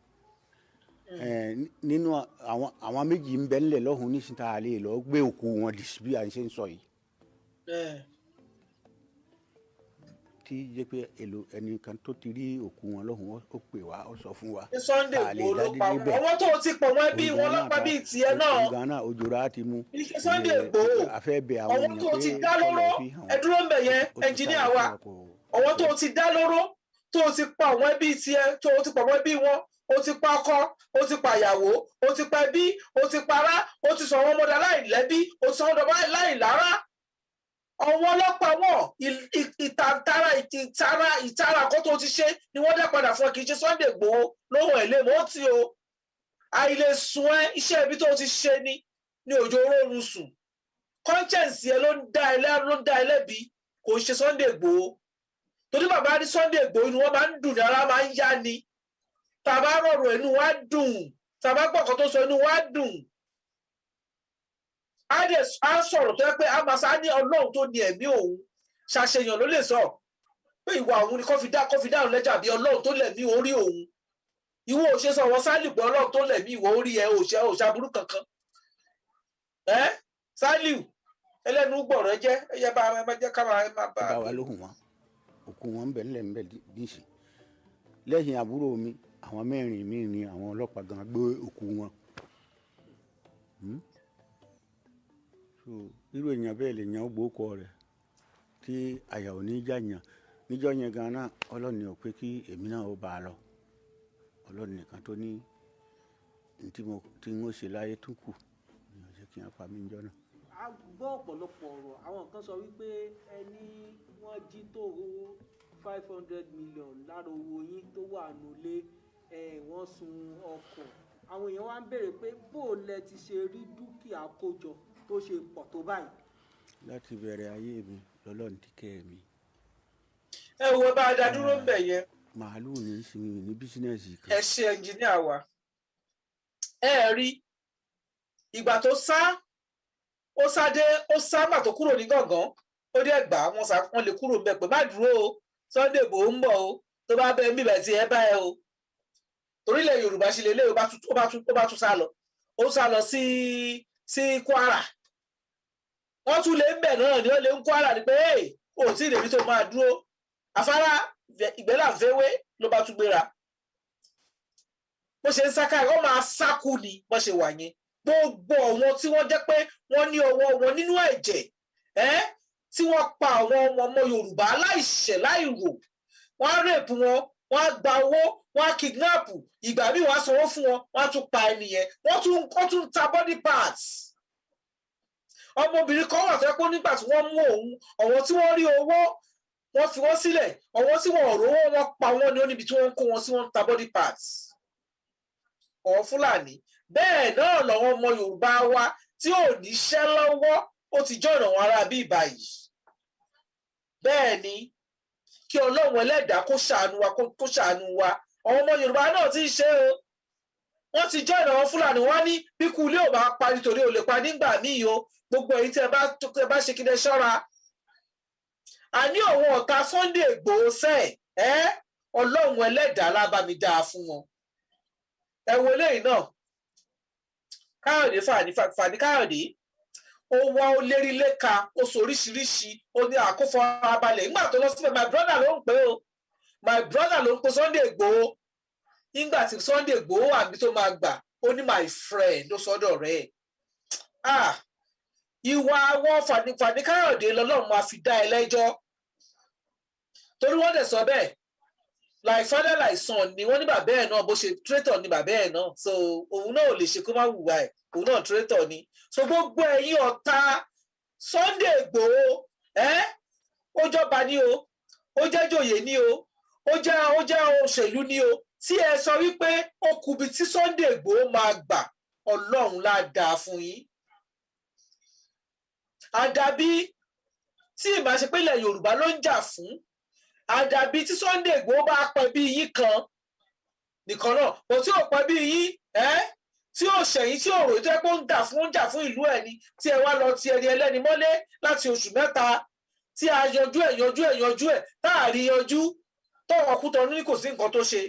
Nínú àwọn méjì ń bẹ ńlẹ̀ lọ́hùn nísìnyí tá a lè lọ gbé òkú wọn dì sí bí à ń ṣe ń sọ yìí, tí jẹ́ pé èlò ẹnìkan tó ti rí òkú wọn lọ́hùn, ó pè wá, ó sọ fún wa. Ní Sunday Igboho ló pa wọn. Ọwọ́ tó ti pọ̀ wọ́n bí wọn lọ́pàá bíi tiẹ̀ náà. Ògùn náà òjòrò á ti mú. Iṣẹ́ Sunday Igboho, àfẹ́ bẹ àwọn ọwọ́ tó ti dá lóró, ẹ dúró ń bẹ̀ yẹn, ẹnjìníà wa. Ọwọ́ tó ti dá lóró, tó ti pa àwọn ẹbí tiẹ̀, tó ti pọ̀ wọ́n ẹbí wọn, ó ti pa ọkọ, ó ti pa ìyàwó, ó ti pa ẹbí, ó ti pa ará, ó ti sọ àwọn ọmọdé aláìlẹ́bí, ó ti sọ àwọn ọmọdé aláìlára. Àwọn ọlọ́pàá wọn, ìtara ìtara ìtara kan tó ti ṣe ni wọ́n dá padà fún ẹ. Kì í ṣe Sunday Igboho lóhùn ẹ̀ lé mọ́ ó tí o àìlè sùn ẹ. Iṣẹ́ ibi tó ti ṣe ni ní òjò oorun sùn. Conscience ẹ ló ń dá ẹ lẹ́bi, kò ń ṣe Sunday Igboho. Torí bàbá ní Sunday Igboho, inú wọn máa ń dùn ní, ara máa ń yá ni. Tàbá rọrùn, inú wa dùn. Tàbá gbọ̀kan tó sọ, inú wa dùn. Á dẹ̀ á sọ̀rọ̀ tó yẹ pé a máa sá ní Ọlọ́run tó ní ẹ̀mí òun ṣàṣeyàn ló lè sọ pé ìwà òun ni kó fi dáhùn lẹ́jà bí Ọlọ́run tó lẹ̀mí orí òun. Ìwọ ò ṣe sọ wọn Sálíù pé Ọlọ́run tó lẹ̀mí ìwọ orí ẹ ò ṣe aburú kankan. Ẹ Sálíù ẹlẹ́nu gbọ̀rọ̀ jẹ́ ẹ yẹ bá ẹ má jẹ́ ká máa ẹ má bá. Bá wa lóhùn wọn, òkú wọn ń bẹ ńlẹ̀ ń bẹ nísìn lẹ́yìn àbúrò mi. Àwọn mẹ́rin mi ni àwọn ọlọ́pàá gan gbé òkú wọn. So irú èèyàn bẹ́ẹ̀ lè yàn gbókọ rẹ̀ tí àyà ò ní já yàn níjọ́ yẹn gan náà. Ọlọ́run ò pé kí èmi náà ó bá a lọ. Ọlọ́run nìkan tó ní tí mo tí ń ṣe láyé tún kù ní ọjọ́ kí wọ́n pa mí níjọ́ náà. A gbọ́ ọ̀pọ̀lọpọ̀ ọ̀rọ̀. Àwọn kan sọ wípé ẹni wọ́n jí tó owó 500 million lára owó yín tó wà nulẹ̀ ẹ̀, wọ́n sun ọkọ̀. Àwọn èèyàn wá ń béèrè pé bó o lẹ ti ṣe rí dúkìá kójọ tó ṣe pọ̀ tó báyìí? Láti bẹ̀rẹ̀ ayé mi lọ́lọ́run ti kẹ́ mi. Ẹ wo, bá a dá dúró ń bẹ̀ yẹn. Màálùú ní í sinmi ní business Ẹ kan. ṣe, ẹnjìníà wa. Ẹ rí ìgbà tó sá, ó sá dé, ó sá mà tó kúrò ní Gàngán, ó dé gbà wọn sá, wọn lè kúrò ńbẹ̀ pé má dúró o, Sunday Igboho ń bọ̀ o, tó bá bẹ níbẹ̀ tí ẹ bá ẹ o, torílẹ̀ Yorùbá ṣe lè lé. Ó bá tún sá lọ, ó sá lọ sí Kwara. Wọ́n tún lé ń bẹ̀ náà ni, ó lé ń Kwara ni pé hey, o ò tí ì débi tó máa dúró, afárá ìgbẹ́là ń fẹ́wé ló bá tún gbéra. Bó ṣe ń sá káàkiri, wọ́n máa sákú ni bó ṣe wà yẹn. Gbogbo àwọn tí wọ́n jẹ́ pé wọ́n ní ọwọ́ wọn nínú ẹ̀jẹ̀ ẹ́ tí wọ́n pa àwọn ọmọ Yorùbá láìṣẹ̀ láìrò, wọ́n á rape wọn, wọ́n á gba owó, wọ́n á kidnap, ìgbà míì wọ́n á sanwó fún wọn, wọ́n á tún pa ẹni yẹn, wọ́n tún ta body parts. Ọmọbìnrin kan wà tó yẹ pé nígbà tí wọ́n mú òun, àwọn tí wọ́n rí owó wọ́n fi wọ́n sílẹ̀, àwọn tí wọ́n ò rówó wọ́n pa wọ́n ní. Ó níbi tí wọ́n ń kó wọn sí, wọ́n ń ta body parts àwọn Fúlàní. Bẹ́ẹ̀ náà làwọn ọmọ Yorùbá wa tí ò níṣẹ́ lọ́wọ́, ó ti jọ̀nà àwọn ará bí ìbàyìí. Bẹ́ẹ̀ ni, kí Ọlọ́run ẹlẹ́dàá kó ṣàánú wa, kó ṣàánú wa. Àwọn ọmọ Yorùbá náà ti ń ṣe o, wọ́n ti jọ̀nà àwọn Fúlàní. Wọ́n ní bí kú ilé ò bá pa nítorí ò lè pa nígbà míì o. Gbogbo èyí tí ẹ bá ṣe kí ẹ ṣọ́ra. Àní àwọn ọ̀tá Sunday Igboho sẹ́ẹ̀ ẹ́, Ọlọ́run ẹlẹ́dàá lábá mi dáa fún wọn. Ẹ wo eléyìí náà, Káyọ̀dé Fani Fani Káyọ̀dé, ó wá, ó lérí léka, ó sọ oríṣiríṣi, ó ní àkófọrabalẹ̀ nígbà tó lọ síbẹ̀. My brother ló ń pè ó, my brother ló ń pe Sunday Igboho. Nígbà tí Sunday Igboho wà níbi tó máa gbà, ó ní my friend, ó sọ́dọ̀ rẹ̀. Ah, ìwà àwọn Fani Fani Káyọ̀dé lọ́lọ́run máa fi dá ẹ lẹ́jọ́, torí wọ́n dẹ̀ sọ bẹ́ẹ̀, like father like son ni wọ́n ní. Bàbá ẹ̀ náà, bó ṣe traitor ni bàbá ẹ̀ náà, so òun náà ò lè ṣe kó má hùwà ẹ̀, òun náà traitor ni. So gbogbo ẹ̀yin ọ̀tá Sunday Igboho ẹ́, ó jọba ní o, ó jẹ́ jòyè ní o, ó jẹ́ òṣèlú ní o, tí ẹ sọ wípé ó kubi tí Sunday Igboho máa gbà, Ọlọ́run lá dáa fún yín. Àdàbí tí ìbáṣepẹ̀lẹ̀ Yorùbá ló ń jà fún, àdàbí tí Sunday Igboho bá pẹ́ bí yín kan nìkan náà kò tí ò pẹ́ bí yín ẹ́, tí ò ṣẹ̀yìn, tí ò rò tó yẹ pé ó ń jà fún ìlú ẹ̀ ni, tí ẹ wá lọ ti ẹni ẹlẹ́ni mọ́lé láti oṣù 3, tí a yanjú ẹ̀, yanjú ẹ̀, yanjú ẹ̀, tá a rí yanjú, tọ́wọ́ Kútọ́nù ní kò sí nǹkan tó ṣe,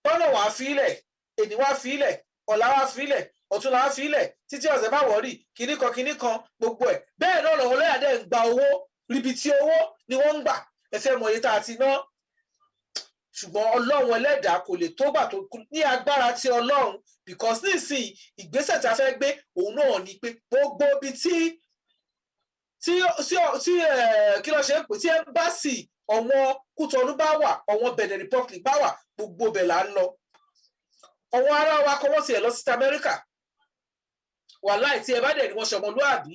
tọ́nà wàá fílẹ̀, èní wàá fílẹ̀, ọ̀la wàá fílẹ̀, ọ̀túnla wàá fílẹ̀, títí ọ̀sẹ̀ bá wọ̀ọ́rì kinní kan kinní kan, gbogbo ẹ̀ bẹ́ẹ̀ náà lọ́wọ́. Lọ́yà dẹ̀ ń gba owó ribiti, owó ni wọ́n ń gbà. Ẹ fẹ́ mọ iye tá a ti ná, ṣùgbọ́n Ọlọ́run ẹlẹ́dàá kò lè tó gbà tó ní agbára ti Ọlọ́run, because nísìnyí ìgbésẹ̀ tí a fẹ́ gbé òun náà ni pé gbogbo ibi tí kí ló ṣe ń pè tí embassy ọ̀wọ́n Kútọ́nù bá wà, ọ̀wọ́n Benin Republic bá wà, gbogbo ibẹ̀ là ń lọ. Ọ̀wọ́n ará wa kọ́, wọ́n tiẹ̀ lọ sí Amẹ́ríkà. Wàláì, tí ẹ bá dẹ̀ ní wọ́n ṣọmọlúàbí.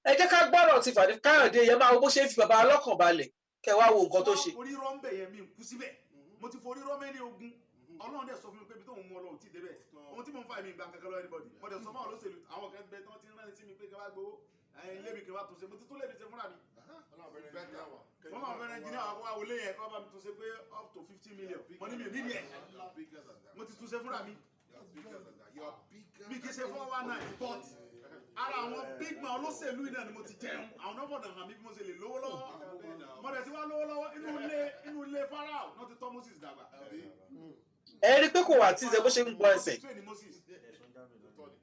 Ẹ jẹ́ ká gbọ́rọ̀ ti Fani Káyọ̀dé yẹn, máa wo bó ṣe ń fi bàbá ọlọ́kàn balẹ̀, kẹ́ wá wo nǹkan tó ṣe. Forí rọ́ ń bẹ̀ yẹn, mi ń kú síbẹ̀. Mo ti forí rọ́ mẹ́ni ogun. Ọlọ́run dẹ̀ sọ fún mi pé ibi tó ń mú Ọlọ́run tí ì débẹ̀, ohun tí mò ń fa èmi ìgbà kankan lọ anybody. Mo dẹ̀ sọ fún àwọn olóṣèlú, àwọn kan bẹ tí wọ́n ti ń rán sí mi pé kí wọ́n gbowó ẹ̀yìn ilé mi, kí wọ́n tún ṣe. Mo ti tún lè mi ṣe fúnra mi. Wọ́n máa fẹ́ràn engineer àwọn akọ́wà wọlé yẹn kí wọ́n bá mi tún ṣe pé up to 50 million. Mo ní mi ò nídìí ẹ̀, mo ti tún ṣe fúnra mi. Mi kì í ṣe 419, but ara àwọn big man olóṣèlú yìí náà ni mo ti jẹun. Àwọn náà fọ̀nà hàn mí bí mo ṣe lè lówó lọ́wọ́. Mo dẹ̀ ti wá lówó lọ́wọ́. Inú ilé Pharaoh náà ti tọ́ Moses dàgbà. Ẹ rí i pé kò wà tí ìṣe bó ṣe ń gbọ́ ẹsẹ̀. Train Moses.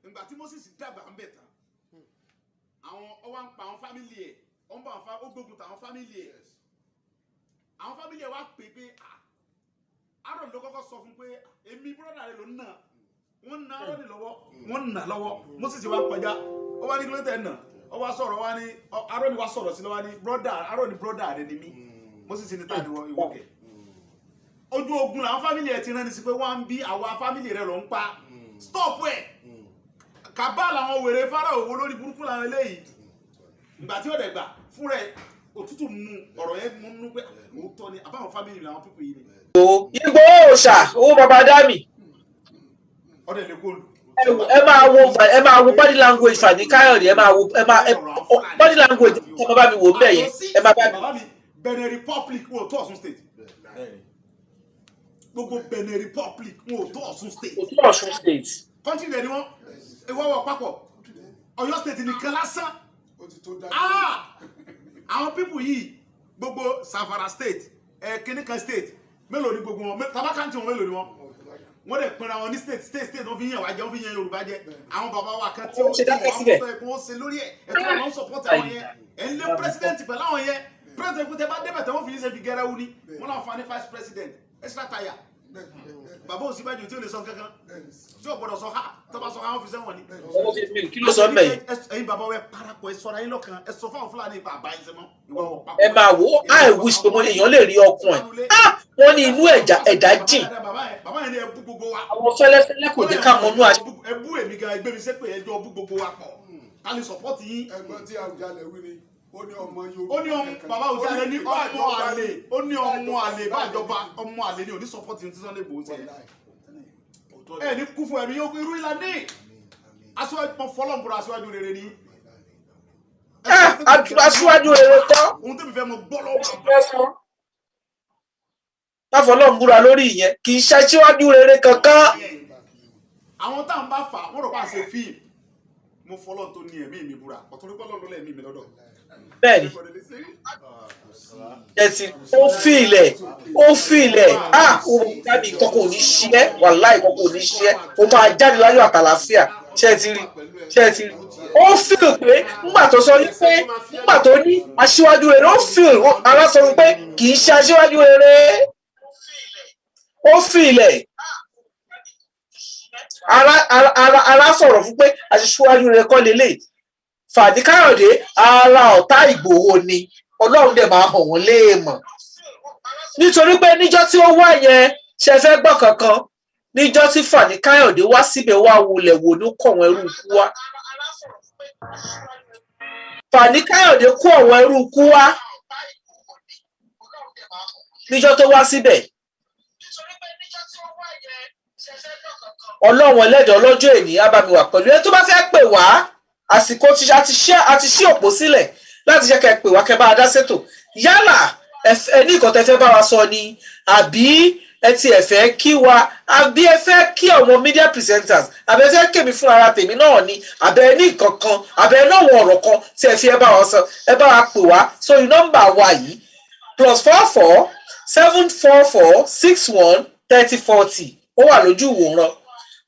Ìgbà tí Moses dàgbà ń bẹ̀ tán, àwọn ó wá ń pa àwọn family ẹ̀, ó ń bá àwọn ó gbógun tàwọn family ẹ̀. Àwọn family ẹ̀ wá pè pé, ah, Aaron ló kọ́kọ́ sọ fún pé èmi brother rẹ̀ ló ń nà. Wọ́n ń na Aaron lọ́wọ́, wọ́n ń nà lọ́wọ́. Moses wá kọjá, ó wá ní kí ló tẹ̀ nà? Ó wá sọ̀rọ̀, ó wá ní Aaron wá sọ̀rọ̀ sí lọ́wọ́ ní brother Aaron ní brother rẹ̀ ni mí. Moses ní ta ni ìwọ kẹ̀? Ojú ogun làwọn family ẹ̀ ti rán ni sí pé wọ́n ń bí àwa family rẹ̀ ló ń pa. Stop ẹ̀, kàbá làwọn wèrè Fáráò wo lórí burúkú làwọn eléyìí. Ìgbà tí ó dẹ̀ gbà fún rẹ̀ Òtútù mú ọ̀rọ̀ yẹn mú nú pé òótọ́ ni àbáwọn family mi àwọn people yìí ni. Ìgbòho òòṣà owó baba dami. Ọdẹ lè kó lù. Ẹ máa wo body language Fani Káyọ̀dé. Ẹ máa wo, ẹ máa body language, ẹ máa bá mi wò ó bẹ̀ yẹn, ẹ máa bá mi. Bàbá mi, Benin Republic wọn ò tó Ọ̀ṣun State. Gbogbo Benin Republic wọn ò tó Ọ̀ṣun State. Kò tó Ọ̀ṣun State. Country rẹ̀ ni wọ́n ìwọ́ wọ̀ papọ̀. Ọ̀yọ́ State nìkan lásán. Ó ti tó dájú. Ah! Àwọn people yìí, gbogbo Zamfara State, ẹ kìnìkan state mélòó ni gbogbo wọn? Tabakanti wọn mélòó ni wọn? Wọ́n dẹ̀ pinra wọn ní state, state, state. Wọ́n fi yàn wá jẹ, wọ́n fi yàn Yorùbá jẹ. Àwọn bàbá wa kan tí Ó ó ṣe tí dákẹ́ wọ́n síbẹ̀. fẹ́ kó ṣe lórí ẹ̀ ẹ̀ tí wọ́n lọ ń support àwọn yẹn. Ẹ̀ ń lé president pẹ̀lú àwọn yẹn. President kò tẹ bá débẹ̀ tẹ, wọ́n fi yín ṣe fi gẹ́rẹ́ wú ni. Wọ́n náà fa ní vice president extra tire. Bàbá Ọ̀ṣínbàjò tí ò lè sọ kankan, tí ò gbọdọ̀ sọ ha, tó bá sọ ha, wọ́n fi sẹ́wọ̀n ni. Kí ló sọ mẹ́yìn? Ẹ̀yin bàbá wa, ẹ parapọ̀, ẹ sọra yín lọ́kàn, ẹ sọ fáwọn Fúlàní bàbá yín sẹ́mọ́ ìwà wọ̀ papọ̀. Ẹ máa wò ó. I wish pé mo èèyàn lè rí ọkàn ẹ̀. Ah, wọ́n ní inú ẹ̀dá ẹ̀dá jìn. Bàbá yẹn ni ẹ bú gbogbo wa. Àwọn fẹ́lẹ́fẹ́lẹ́ kò jẹ́ ká mọnú àṣẹ. Ẹ bú èmi gan, ẹgbẹ́ mi sẹ́pẹ̀, ẹjọ́ bú gbogbo wa pọ̀ ká lè support yín. Ẹ̀gbọ́n tí Àwùjalẹ̀ wí ni ó ní ọmọ Yorùbá Ó ní ọmọ kankan. bàbá Àwùjalẹ̀ ní ọmọ àlè, ó ní ọmọ àlè bájọba, ọmọ àlè ní òní support yín tí Sunday Igboho ṣe. Ẹ ní kú fún ẹ̀mí irú ìlànà aṣíwájú mọ fọlọ́nbùrọ̀, aṣíwájú rere ni. Ah, aṣíwájú rere kọ́. Ohun tó mi fẹ́ mọ gbọ́ lọ́wọ́. Táfọlọ́n búra lórí ìyẹn, kì í ṣe aṣíwájú rere kankan. Àwọn tá à ń bá fà wọ́n rò pa ṣe fíìmù. Mo fọlọ́n tó ní ẹ̀mí mi búra, ọ̀tún ní pọ́lọ́ lọ́lọ́ ẹ̀mí mi lọ́dọ̀. Bẹ́ẹ̀ni, ẹ̀sìn ó fi ilẹ̀, ó fi ilẹ̀. Ah, ó dábì kọ́kọ́ ò ní ṣe é, wàláì kọ́kọ́ ò ní ṣe é. Ó máa jáde láyọ̀ àtàlàáfíà. Ṣé ẹ ti rí? Ṣé ẹ ti rí? Ó feel pé ńgbà tó sọ wípé, ńgbà tó ní aṣíwájú rere, ó feel ara sọ wípé kì í ṣe aṣíwájú rere. Ó fi ilẹ̀, ara sọ̀rọ̀ fún pé aṣíwájú rere kọ́ lélẹ̀. Fani Káyọ̀dé, ara ọ̀tá Ìgbòho ni. Ọlọ́run dẹ̀ máa hàn wọ́n léèmọ̀, nítorí pé níjọ́ tí ó wá yẹn, ṣe fẹ́ gbọ́ kankan? Níjọ́ tí Fani Káyọ̀dé wá síbẹ̀, wá wulẹ̀ wò ní kó àwọn ẹrú ikú wá. Fani Káyọ̀dé kó àwọn ẹrú ikú wá níjọ́ tó wá síbẹ̀. Ọlọ́run ẹlẹ́dàá ọlọ́jọ́ èní á bá mi wà pẹ̀lú ẹ. Tó bá fẹ́ pè wá, àsìkò tí a ti ṣí òpó sílẹ̀ láti jẹ́ kẹ́ ẹ pè wá, kẹ́ bá a dá sétò. Yálà ẹ ní nǹkan tẹ́ fẹ́ bá wa sọ ni, àbí ẹ ti ẹ̀ fẹ́ kí wa, àbí ẹ fẹ́ kí àwọn media presenters, àbí ẹ fẹ́ kémi fún ara tèmi náà ni, àbí ẹ ní nǹkan kan, àbí ẹ náà wọ ọ̀rọ̀ kan tí ẹ fi ẹ bá wa sọ, ẹ bá wa pè wá sórí nọ́mbà wa yìí: +44 744 61 30 40. Ó wà lójú ìwòran: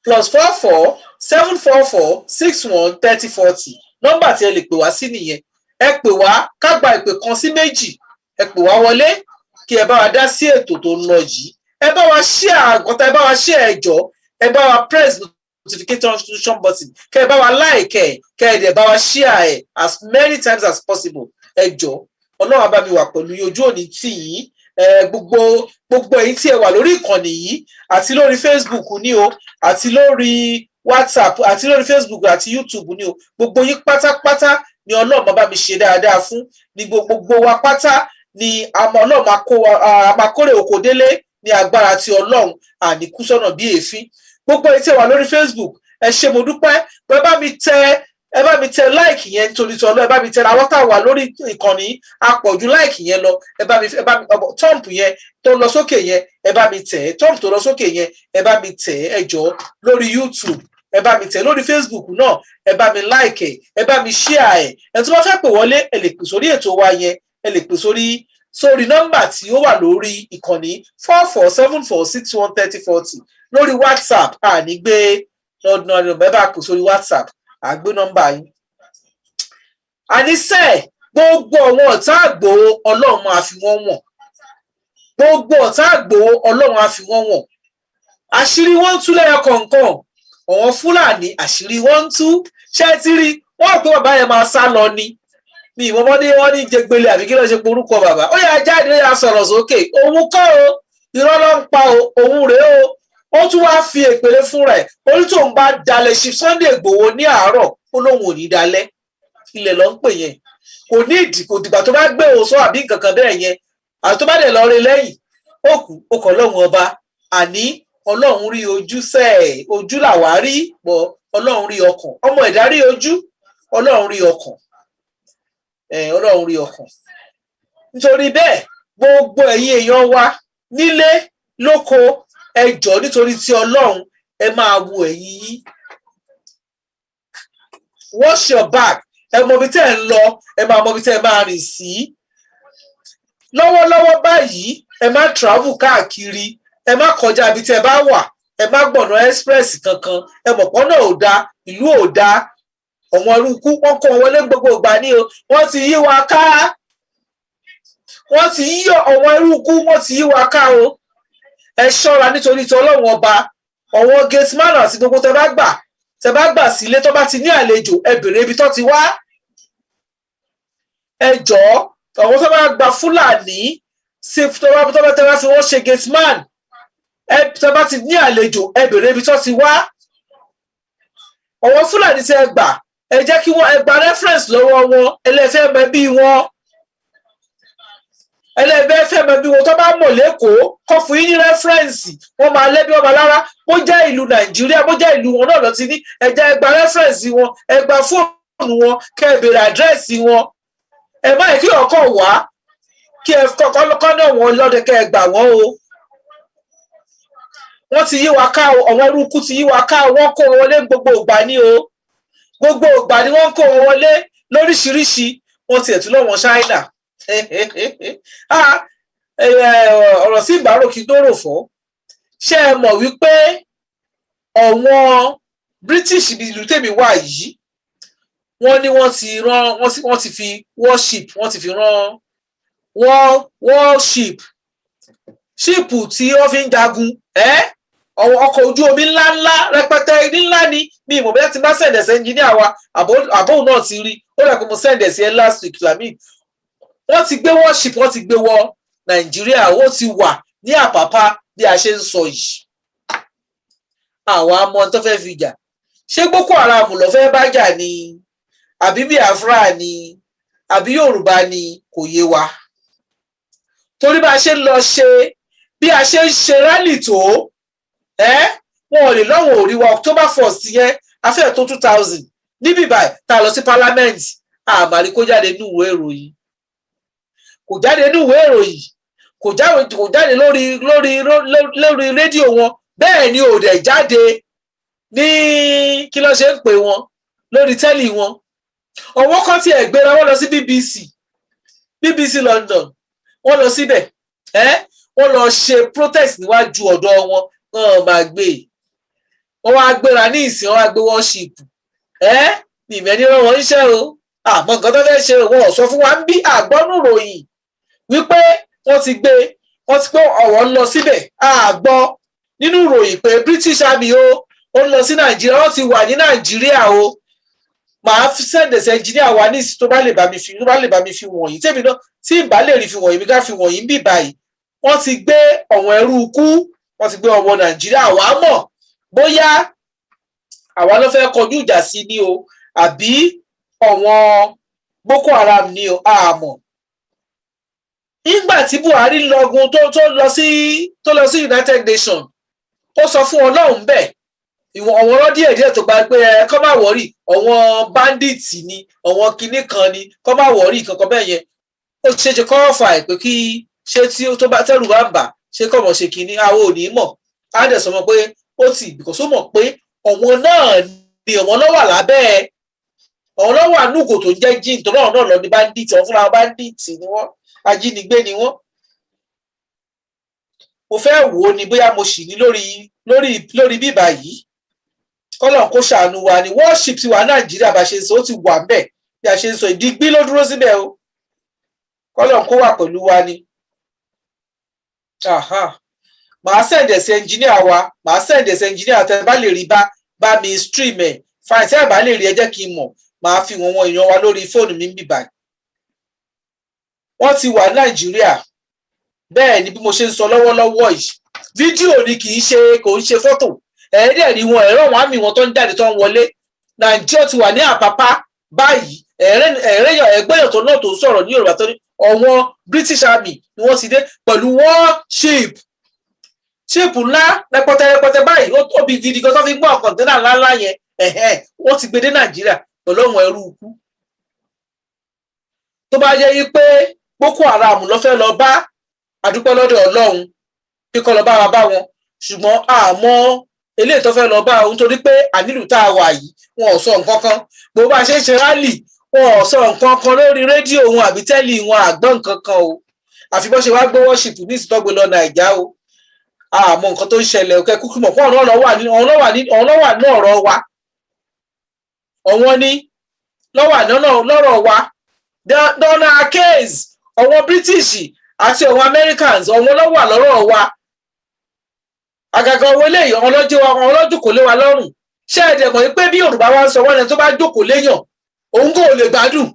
+44 744 61 30 40. Nọ́mbà tí ẹ lè pè wá sí nìyẹn. Ẹ pè wá, ká gba ìpè kan sí méjì. Ẹ pè wá wọlé kí ẹ bá wa dá sí ètò tó ń lọ yìí. Ẹ bá wa share àgọ́tà, ẹ bá wa share. Ẹ jọ̀ọ́, ẹ bá wa press notification button, kẹ ẹ bá wa like ẹ, kẹ ẹ dẹ̀ bá wa share ẹ as many times as possible. Ẹ jọ̀ọ́, Ọlọ́run á bá mi wà pẹ̀lú yín, ojú òní tì yín. Ẹ gbogbo èyí tí ẹ wà lórí ìkànnì yìí, àti lórí Facebook ní o, àti lórí WhatsApp, àti lórí Facebook àti YouTube ní o, gbogbo yín pátápátá ni Ọlọ́run bá mi ṣe dáadáa fún ní. Gbogbo wa pátá ni àmọ́ Ọlọ́run máa kó wa, a máa kórè oko délé ní agbára ti Ọlọ́run, àníkú sọ́nà bí èéfín. Gbogbo èyí tí ẹ wà lórí Facebook, ẹ ṣé, mo dúpẹ́. Ẹ bá mi tẹ, ẹ bá mi tẹ like yẹn nítorí tí Ọlọ́run. Ẹ bá mi tẹ. Àwọn tá a wà lórí ìkànnì àpọ̀jù like yẹn lọ. Ẹ bá mi thumb yẹn tó lọ sókè yẹn, ẹ bá mi tẹ̀. Thumb tó lọ sókè yẹn, ẹ bá mi tẹ̀, ẹ jọ̀ọ́. Lórí YouTube, ẹ bá mi tẹ̀. Lórí Facebook náà, ẹ bá mi like ẹ, ẹ bá mi share ẹ. Ẹ tó bá fẹ́ pè wọlé, ẹ lè pè sórí ètò wa yẹn. Ẹ lè pè sórí nọ́mbà tí ó wà lórí ìkànnì: 4474613040. Lórí WhatsApp, àní gbé ordinary number. Ẹ bá pè sórí WhatsApp, à gbé nọ́mbà yín. Àníṣe gbogbo àwọn ọ̀tá Ìgbòho, Ọlọ́run máa fi wọ́n wọ̀n. Gbogbo ọ̀tá Ìgbòho, Ọlọ́run á fi wọ́n wọ̀n. Àṣírí wọn ń tú lẹ́yọ kọ̀ọ̀kan. Àwọn Fúlàní, àṣírí wọn ń tú. Ṣé ẹ ti rí wọn rò pé bàbá yẹn máa sá lọ ni? Mi ìwọ́n mọ́dé wọ́n ní jẹgbele, àbí kí ló ṣe porúkọ bàbá? Ó yà jáde, ó yà sọ̀rọ̀ sókè. Òun kọ́ o, irọ́ ló ń pa o, òun rèé o. Ó tún wáá fi èpèlé fún rẹ̀ orí tóun bá dalẹ̀ sí Sunday Ìgbòho ní àárọ̀, ó lóun ò ní dalẹ̀. Ilẹ̀ ló ń pè yẹn. Kò ní ìdí, kò dìgbà tó bá gbé òsọ àbí nǹkan kan bẹ́ẹ̀ yẹn, àti tó bá dẹ̀ lọ rí lẹ́yìn ó kù, ó kọ̀ Ọlọ́run ọba. Àní Ọlọ́run rí ojú sẹ́ẹ̀, ojú làwa rí pọ̀, Ọlọ́run rí ọkàn. Ọmọ ẹ̀dá rí ojú, Ọlọ́run rí ọkàn. Ọlọ́run rí ọkàn. Nítorí bẹ́ẹ̀, gbogbo ẹ̀yin èèyàn wa nílé lóko, ẹ jọ̀ọ́, nítorí ti Ọlọ́run, ẹ máa wo ẹ̀yìn yín. Watch your back. Ẹ mọ ibi tẹ́ ẹ ń lọ, ẹ máa mọ ibi tẹ́ ẹ máa rìn sí. Lọ́wọ́lọ́wọ́ báyìí, ẹ má travel káàkiri, ẹ má kọjá ibi tẹ́ ẹ bá wà, ẹ má gbọ̀nà express kankan. Ẹ mọ̀ pọ́nà ò da, ìlú ò da, ọ̀wọ́n eruku wọ́n kó wọn wọlé gbogbo ìgbà ní o. Wọ́n ti yí wa ká, wọ́n ti yí ọ̀wọ́n eruku, wọ́n ti yí wa ká o. Ẹ ṣọ́ra nítorí ti Ọlọ́run ọba. Ọ̀wọ́n gateman àti gbogbo tẹ́ bá gbà sílé, tó bá ti ní àlejò, ẹ bèrè ibi tó ti wá. Ẹ jọ̀ọ́, àwọn tó bá gba Fúlàní sí, tó bá tẹ́ bá fi wọ́n ṣe gateman, ẹ tó bá ti ní àlejò, ẹ bèrè ibi tó ti wá. Àwọn Fúlàní tí ẹ gbà, ẹ jẹ́ kí wọ́n, ẹ gba reference lọ́wọ́ wọn. Ẹlẹ́fẹ́ mọ bí wọn, ẹlẹ́fẹ́ fẹ́ mọ bí wọn. Tó bá mọ̀ lẹ́kọ̀ọ́, kọ́ fún yín ní reference. Wọ́n máa lẹ́bí, wọ́n máa lára. Bó jẹ́ ìlú Nàìjíríà, bó jẹ́ ìlú wọn náà lọ ti ní, ẹ jẹ́ ẹ gba reference wọn, ẹ gba fóònù wọn, kẹ́ ẹ bèrè àdírẹ́sì wọn. Ẹ má yẹ kí ọkọ̀ wá kí ẹ kọ́kọ́ náà wọn lọ́dẹ, kẹ́ ẹ gbà wọ́n o. Wọ́n ti yí wa ká o. Àwọn eruku ti yí wa ká o. Wọ́n kó wọn wọlé gbogbo ìgbà ní o. Gbogbo ìgbà ni wọ́n kó wọn wọlé lóríṣiríṣi. Wọ́n tiẹ̀ tún lọ́wọ́ China. Ọ̀rọ̀ sí ìbárò kí tó rò fọ́. Ṣé ẹ mọ̀ wípé ọ̀wọ́n British, ibi ìlú tèmi wà yìí, wọ́n ní wọ́n ti rán, wọ́n ti fi warship, wọ́n ti fi rán warship, ship tí wọ́n fi ń jagun, ọkọ̀ ojú omi ńláńlá rẹpẹtẹ ńlá ni. Mi ìmọ̀ bóyá ti bá send ẹ̀ sí engineer wa, àbóhùn náà ti rí. Ó dà pé mo send ẹ̀ sí ẹ last week, Lamid. Wọ́n ti gbé warship, wọ́n ti gbé wọ Nàìjíríà. Ó ti wà ní Àpápá bí a ṣe ń sọ yìí. Àwọn amọ̀ tó fẹ́ fi jà, ṣé Boko Haram ló fẹ́ bá jà ni, àbí Biafra ni, àbí Yorùbá ni? Kò yé wa, torí bá a ṣe ń lọ ṣe, bí a ṣe ń ṣe rally tó ẹ, wọn ò lè lọ́wọ́ òrí wa. October 1st yẹn, afẹ́ tó 2,000 níbí báyìí tá a lọ sí parliament, àmàrí kó jáde ní ìwé ìròyìn, kò jáde ní ìwé ìròyìn, kò jáde lórí rédíò wọn. Bẹ́ẹ̀ ni ò dẹ̀ jáde ní, kí ló ṣe ń pè wọn, lórí tẹ́lì wọn. Ọwọ́ kan tiẹ̀ gbéra wọ́n lọ sí BBC, BBC London. Wọ́n lọ síbẹ̀, ẹ́ wọ́n lọ ṣe protest níwájú ọ̀dọ̀ wọn. Wọn máa gbé, wọ́n wá gbéra ní ìsìn, wọ́n wá gbé warship. Ẹ́ ìmẹ̀ni rán wọn níṣẹ́ o. Àmọ́ nǹkan tó fẹ́ ṣe, wọn ò sọ fún wa ń bí àgbọ́nù ròyìn wípé wọ́n ti gbé, wọ́n ti pé ọ̀rọ̀ ń lọ síbẹ̀. Àgbọ́ nínú ìròyìn pé British Army o, ó ń lọ sí Nàìjíríà, wọ́n ti wà ní Nàìjíríà o. Màá send ẹ̀ sí engineer wa ní ìsìn, tó bá lè bá mi fi wọ̀nyí. Tèmi náà tí ì bá lè rí fi wọ̀nyí, mi ká fi wọ̀nyí ń bì báyìí. Wọ́n ti gbé ọ̀wọ̀n ẹrú ikú, wọ́n ti gbé ọmọ Nàìjíríà. Wàá mọ̀ bóyá àwa ló fẹ́ kọjú ìjà sí ni o, àbí ọ̀wọ́n Boko Haram ni o, àmọ́ nígbà tí Buhari lọgun tó lọ sí United Nations, ó sọ fún Ọlọ́run bẹ́ẹ̀ ìwọ̀n àwọn ọ̀rọ̀ díẹ̀ díẹ̀ tó gba pé ẹ kọ́ máa worry, àwọn bandits ni, àwọn kinní kan ni, kọ́ máa worry kankan bẹ́ẹ̀ yẹn. Ó ṣe ṣe kọ́ fà ẹ̀ pé kí ṣé tí tó bá tẹ́rù bá ń bà, ṣé kọ́ mọ̀ ṣe kinní, àwọn ò ní mọ̀. Á dẹ̀ sọ mọ́ pé ó ti, because ó mọ̀ pé ọ̀wọ́n náà ni, ọ̀wọ́n náà wà lábẹ́ ẹ̀, ọ̀wọ́n náà wà núgò tó ń jẹ́ jíìn tó náà náà lọ ní bandit. Àwọn fúnra bandit ni wọ́n, ajínigbé ni wọ́n. Mo fẹ́ wò ó ni bóyá mo sì ní lórí bíbá yìí. Kọ́lọ̀ kó ṣàánú wa ni. Warship ti wà Nàìjíríà bá ṣe ń sọ, ó ti wà ńbẹ̀ bí a ṣe ń sọ. Ìdígbí ló dúró síbẹ̀ o. Kọ́lọ̀ kó wà pẹ̀lú wa ni. Màá send ẹ̀ sí engineer wa, màá send ẹ̀ sí engineer. Tẹ́ bá lè rí bá mi stream ẹ̀, fine. Tẹ́ ẹ bá lè rí, ẹ jẹ́ kí n mọ̀. Màá fi wọ́n wọn èèyàn wa lórí fóònù mi ń bì báyìí. Wọ́n ti wà Nàìjíríà. Bẹ́ẹ̀ ni bí mo ṣe ń sọ lọ́wọ́lọ́wọ́ yìí, fídíò ni, kì í ṣe, kò ń ṣe fọ́tò. Ẹ̀ẹ́dẹ̀ rí wọn, ẹ̀rọ wọn, àmì wọn tó ń jáde, tó ń wọlé. Nàìjíríà ti wà ní Àpápá báyìí. Ẹ̀rẹ́yàn ẹgbẹ́yàn tó náà tó sọ̀rọ̀ ní Yorùbá tó ní ọ̀wọ́n British Army ni wọ́n ti dé pẹ̀lú warship, ship ńlá rẹpẹtẹ rẹpẹtẹ báyìí, ó tóbi gidi gan tó fi gbọ́ container ńláńlá yẹn. Ẹ̀hẹ́n, wọ́n ti gbé dé Nàìjíríà pẹ̀lú àwọn ẹrú ikú. Tó bá yẹ pé Boko Haram ló fẹ́ lọ bá, àdúpẹ́ lọ́dọ̀ Ọlọ́run kíkọ́ lọ bá wa bá wọn, ṣùgbọ́n àmọ́ eléyìí tó fẹ́ lọ bá òun, torí pé ànílù tá a wà yìí, wọn ò sọ nǹkan kan. Bó bá ṣe ń ṣe rally, wọn ò sọ nǹkan kan lórí rédíò wọn àbí tẹ́lì wọn, àgbọ̀n nǹkan kan o. Àfi bó ṣe wá gbé warship ní ìsìtọ́gbé lọ Nàìjà o. Àmọ́ nǹkan tó ń ṣẹlẹ̀ òkè kúkú mọ̀ fún ọ̀nà wà ní ọ̀rọ̀ wa, ọ̀wọ́n ní lọ́wà lọ́rọ̀ wa dọ́nà case. Ọ̀wọ́n British àti ọ̀wọ́n Americans, ọ̀wọ́n lọ́wà lọ́rọ̀ wa. Àgàgà owó eléyìí, ọlọ́jọ́ kò lé wa lọ́rùn. Ṣé ẹ dẹ̀ mọ̀ pé bí Yorùbá wa ń sọ wọ́n ní tó bá jókòó léyàn, òun kò lè gbádùn,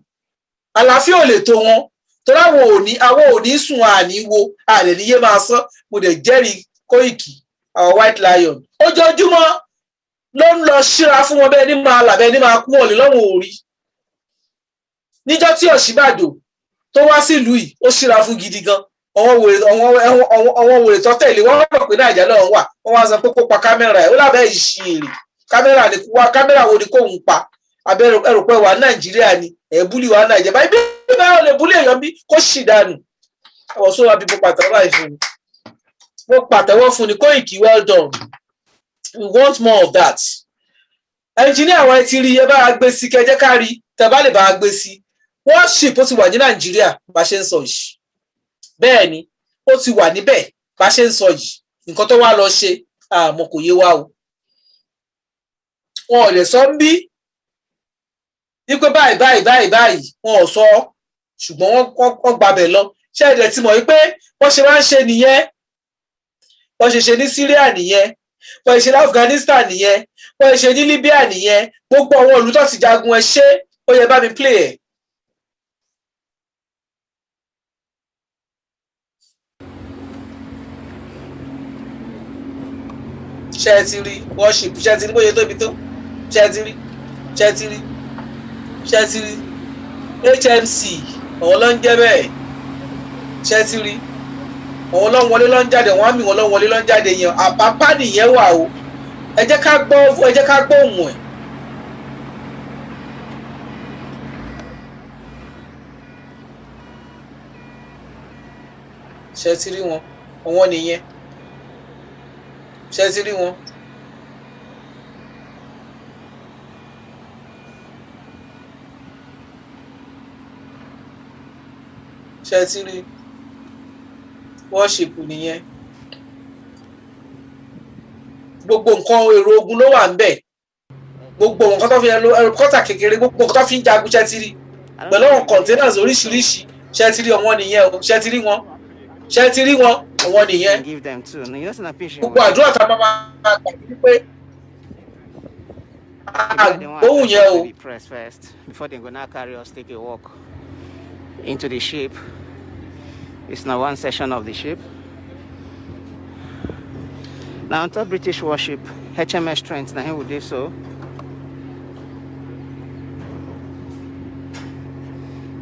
àlàáfíà ò lè tó wọn, torí àwọn ò ní sùn, àní wo àlè níyé máa sán. Mo dẹ̀ jẹ́rìí Kóìkì, our white lion, ojoojúmọ́ ló ń lọ síra fún wọn, bẹ́ẹ̀ ní máa là, bẹ́ẹ̀ ní máa kú, wọn lè lọ́wọ́ orí. Níjọ́ tí Ọ̀ṣínbàjò tó wá sílùú yìí, ó síra fún gidi gan. Àwọn wèrè tó tẹ̀lé wọ́n rò pé Nàìjíríà náà wà, wọ́n wá sọ pé kó pa kámẹ́rà ẹ̀. Ó lábẹ́ ìṣirè kámẹ́rà ni wá, kámẹ́rà wo ni kò ń pa? Abẹ́rẹ́ ẹrù pé wà Nàìjíríà ni ẹ̀ búlì wà Nàìjíríà báyìí, bí báyọ̀ lè búlì èèyàn bí kó ṣì dànù. Àwọn sọ́wọ́ bí mo pàtẹ́wọ́ báyìí fún mi, mo pàtẹ́wọ́ fún ni. Kóìkì, well done, we want more of that. Engineer wa, ẹ ti rí, ẹ bá a gbé sí, kẹjẹ ká rí tẹ bá lè bá a gbé sí. Warship ó ti wà ní Nàìjíríà bá ṣe ń sọ yìí. Bẹ́ẹ̀ ni, ó ti wà níbẹ̀ bá ṣe ń sọ yìí. Nǹkan tó wá lọ ṣe, àmọ́ kò yé wa o. Wọn ò lè sọ ń bí wípé báyìí báyìí báyìí báyìí, wọn ò sọ, ṣùgbọ́n wọ́n gbabẹ̀ lọ. Ṣé ẹ̀dẹ̀ ti mọ̀ wípé wọ́n ṣe máa ń ṣe nìyẹn? Wọ́n ṣe ṣe ní Syria nìyẹn, wọ́n ṣe ní Afghanistan nìyẹn, wọ́n ṣe ní Libya nìyẹn, gbogbo àwọn ìlú tó ti jagun. Ẹ ṣé, ó yẹ bá mi play ẹ̀. Ṣé ẹ ti rí warship? Ṣé ẹ ti rí bóyá tóbi tó? Ṣé ẹ ti rí? Ṣé ẹ ti rí? Ṣé ẹ ti rí HMC? Àwọn ló ń jẹ́ bẹ́ẹ̀. Ṣé ẹ ti rí? Àwọn ló ń wọlé, ló ń jáde, wọ́n á mì wọ́n, ló ń wọlé, ló ń jáde yẹn. Àpápá nìyẹn wà o. Ẹ jẹ́ ká gbọ́, ẹ jẹ́ ká gbọ́ ohùn ẹ̀. Ṣé ẹ ti rí wọn? Àwọn nìyẹn. Ṣé ẹ ti rí wọn? Ṣé ẹ ti rí warship nìyẹn? Gbogbo nǹkan èrò ogun ló wà ńbẹ̀, gbogbo nǹkan tó fi ẹrù kọ́tà kékeré, gbogbo nǹkan tó fi ń jagun. Ṣé ẹ ti rí pẹ̀lú àwọn containers oríṣiríṣi? Ṣé ẹ ti rí wọn nìyẹn o? Ṣé ẹ ti rí wọn? Ṣé ẹ ti rí wọn? Àwọn nìyẹn. Give them too. You know, say patient. Gbogbo àdúrà tá a máa máa gbà wípé àgbóhùn yẹn o. Press first before they go now carry us take a walk into the ship. It's now one section of the ship. Now on top British warship HMS Trent, now here we do so.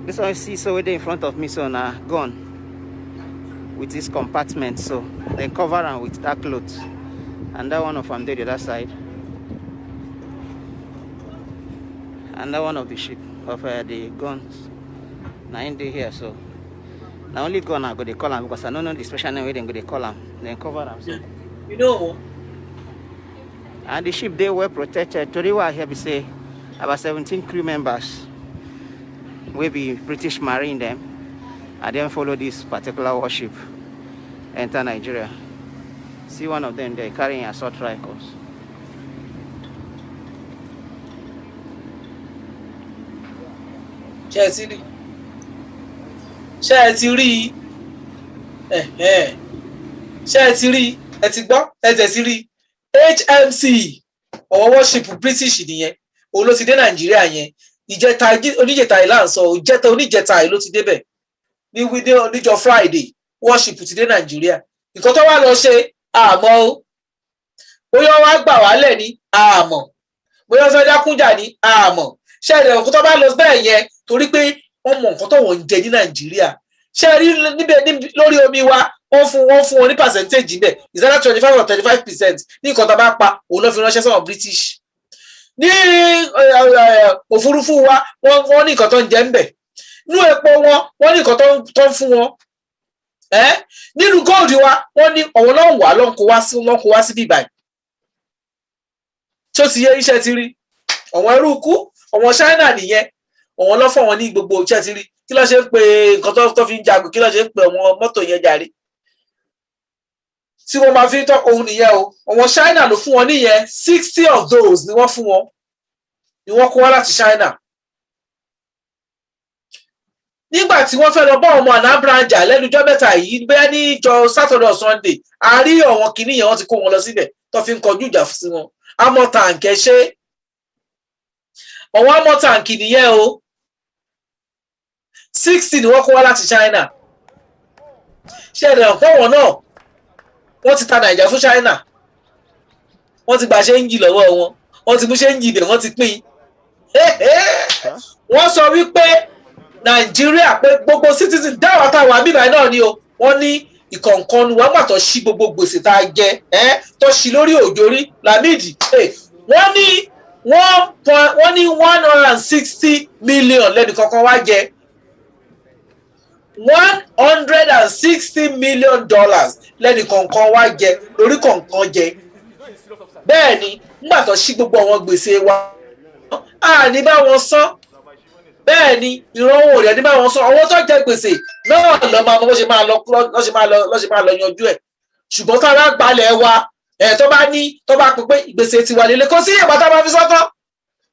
This one you see so there in front of me, so now gone with this compartment, so then cover am with that cloth, and that one of them there the other side, and that one of the ship of the guns na im dey here. So na only gun I go dey call am because I no know the special name wey dem go dey call am. Dem cover am so. You know. And the ship dey well protected. Tori wey I hear be say about 17 crew members wey be British Marine dem and dem follow this particular warship enter Nigeria. See one of them there carrying assault rifles. Ṣé ẹ ti rí? Ṣé ẹ ti rí? Ẹ̀hẹ́n. Ṣé ẹ ti rí? Ẹ ti gbọ́, ẹ tẹ̀ sí rí HMC, ọ̀wọ́ warship British nìyẹn. Òun ló ti dé Nàìjíríà yẹn. Ìjẹta oníjẹta yìí là ń sọ, ìjẹta oníjẹta yìí ló ti débẹ̀ ní wíde níjọ́ Friday. Warship ti dé Nàìjíríà. Nǹkan tó wá lọ ṣe, àmọ́ o, bóyá wọ́n wá gbà wálẹ̀ ní, àmọ́ bóyá wọ́n fẹ́ dákúnjà ní, àmọ́. Ṣé ẹ̀rẹ̀ òkú tó bá lọ bẹ́ẹ̀ yẹn, torí pé wọ́n mọ nǹkan tó wọ́n ń jẹ ní Nàìjíríà. Ṣé rí níbẹ̀ lórí omi wa, wọ́n fún wọn ní percentage níbẹ̀, is that 25 or 35% ní nǹkan tó bá pa, òun ló fi ránṣẹ́ sọ̀rọ̀ British. Ní òfurufú wa, wọ́n ní nǹkan tó ń jẹ ńbẹ̀. Nínú epo wọn, wọ́n ní nǹkan tó ń fún wọn. Nínú gold wa, wọ́n ní ọ̀wọ́n náà wà ló ń kó wá sí bíbáyìí. Tí ó ti yé iṣẹ́ ti rí àwọn ẹrú ikú, àwọn China nìyẹn, àwọn ló fún wọn ní gbogbo iṣẹ́ ti rí. Kí ló ṣe ń pe nǹkan tó fi ń jagun? Kí ló ṣe ń pe àwọn mọ́tò yẹn jàre tí wọ́n máa fi ń tọ́ ohun nìyẹn o? Àwọn China ló fún wọn nìyẹn. 60 of those ni wọ́n fún wọn, ni wọ́n kó wá láti China. Nígbà tí wọ́n fẹ́ lọ bá ọmọ Anambra jà lẹ́nujọ́ mẹ́ta yìí, bẹ́ẹ̀ ní jọ Saturday or Sunday, a rí àwọn kìíní yẹn, wọ́n ti kó wọn lọ síbẹ̀ tó fi ń kọjú ìjà sí wọn. Armoured tank, ẹ ṣe, àwọn armoured tank nìyẹn o. 60 ni wọ́n kó wá láti China. Ṣé ẹ̀rẹ̀ ọ̀pọ̀ wọn náà, wọ́n ti ta Nàìjà fún China, wọ́n ti gba change lọ́wọ́ wọn, wọ́n ti mú change ibẹ̀, wọ́n ti pín. Wọ́n sọ wípé Nàìjíríà, pé gbogbo citizen dáwà táwa bíbá náà ni o, wọ́n ní ìkọ̀ọ̀kan nu wọ́n gbà tó ṣí gbogbo gbèsè tá a jẹ ẹ́, tó ṣí lórí òjòrí Lamidi. Wọ́n ní wọ́n ní 160 million lẹ́nu kankan wá jẹ, $160 million lẹ́nu kọ̀ọ̀kan wá jẹ, lórí kọ̀ọ̀kan jẹ. Bẹ́ẹ̀ ni, nígbà tó ṣí gbogbo àwọn gbèsè wa, a ní bá wọn san. Bẹ́ẹ̀ ni, ìrànwọ́ rẹ̀ ní bá wọn san. Àwọn tó jẹ gbèsè náà lọ máa mọ bó ṣe máa lọ, lọ́ ṣe máa lọ yanjú ẹ̀. Ṣùgbọ́n tá a bá gbalẹ̀ wa ẹ̀, tó bá ní tó bá pè pé ìgbésẹ̀ tiwa lélẹ̀, kó sí ìyẹ̀bá tá a bá fi sọ́tọ̀,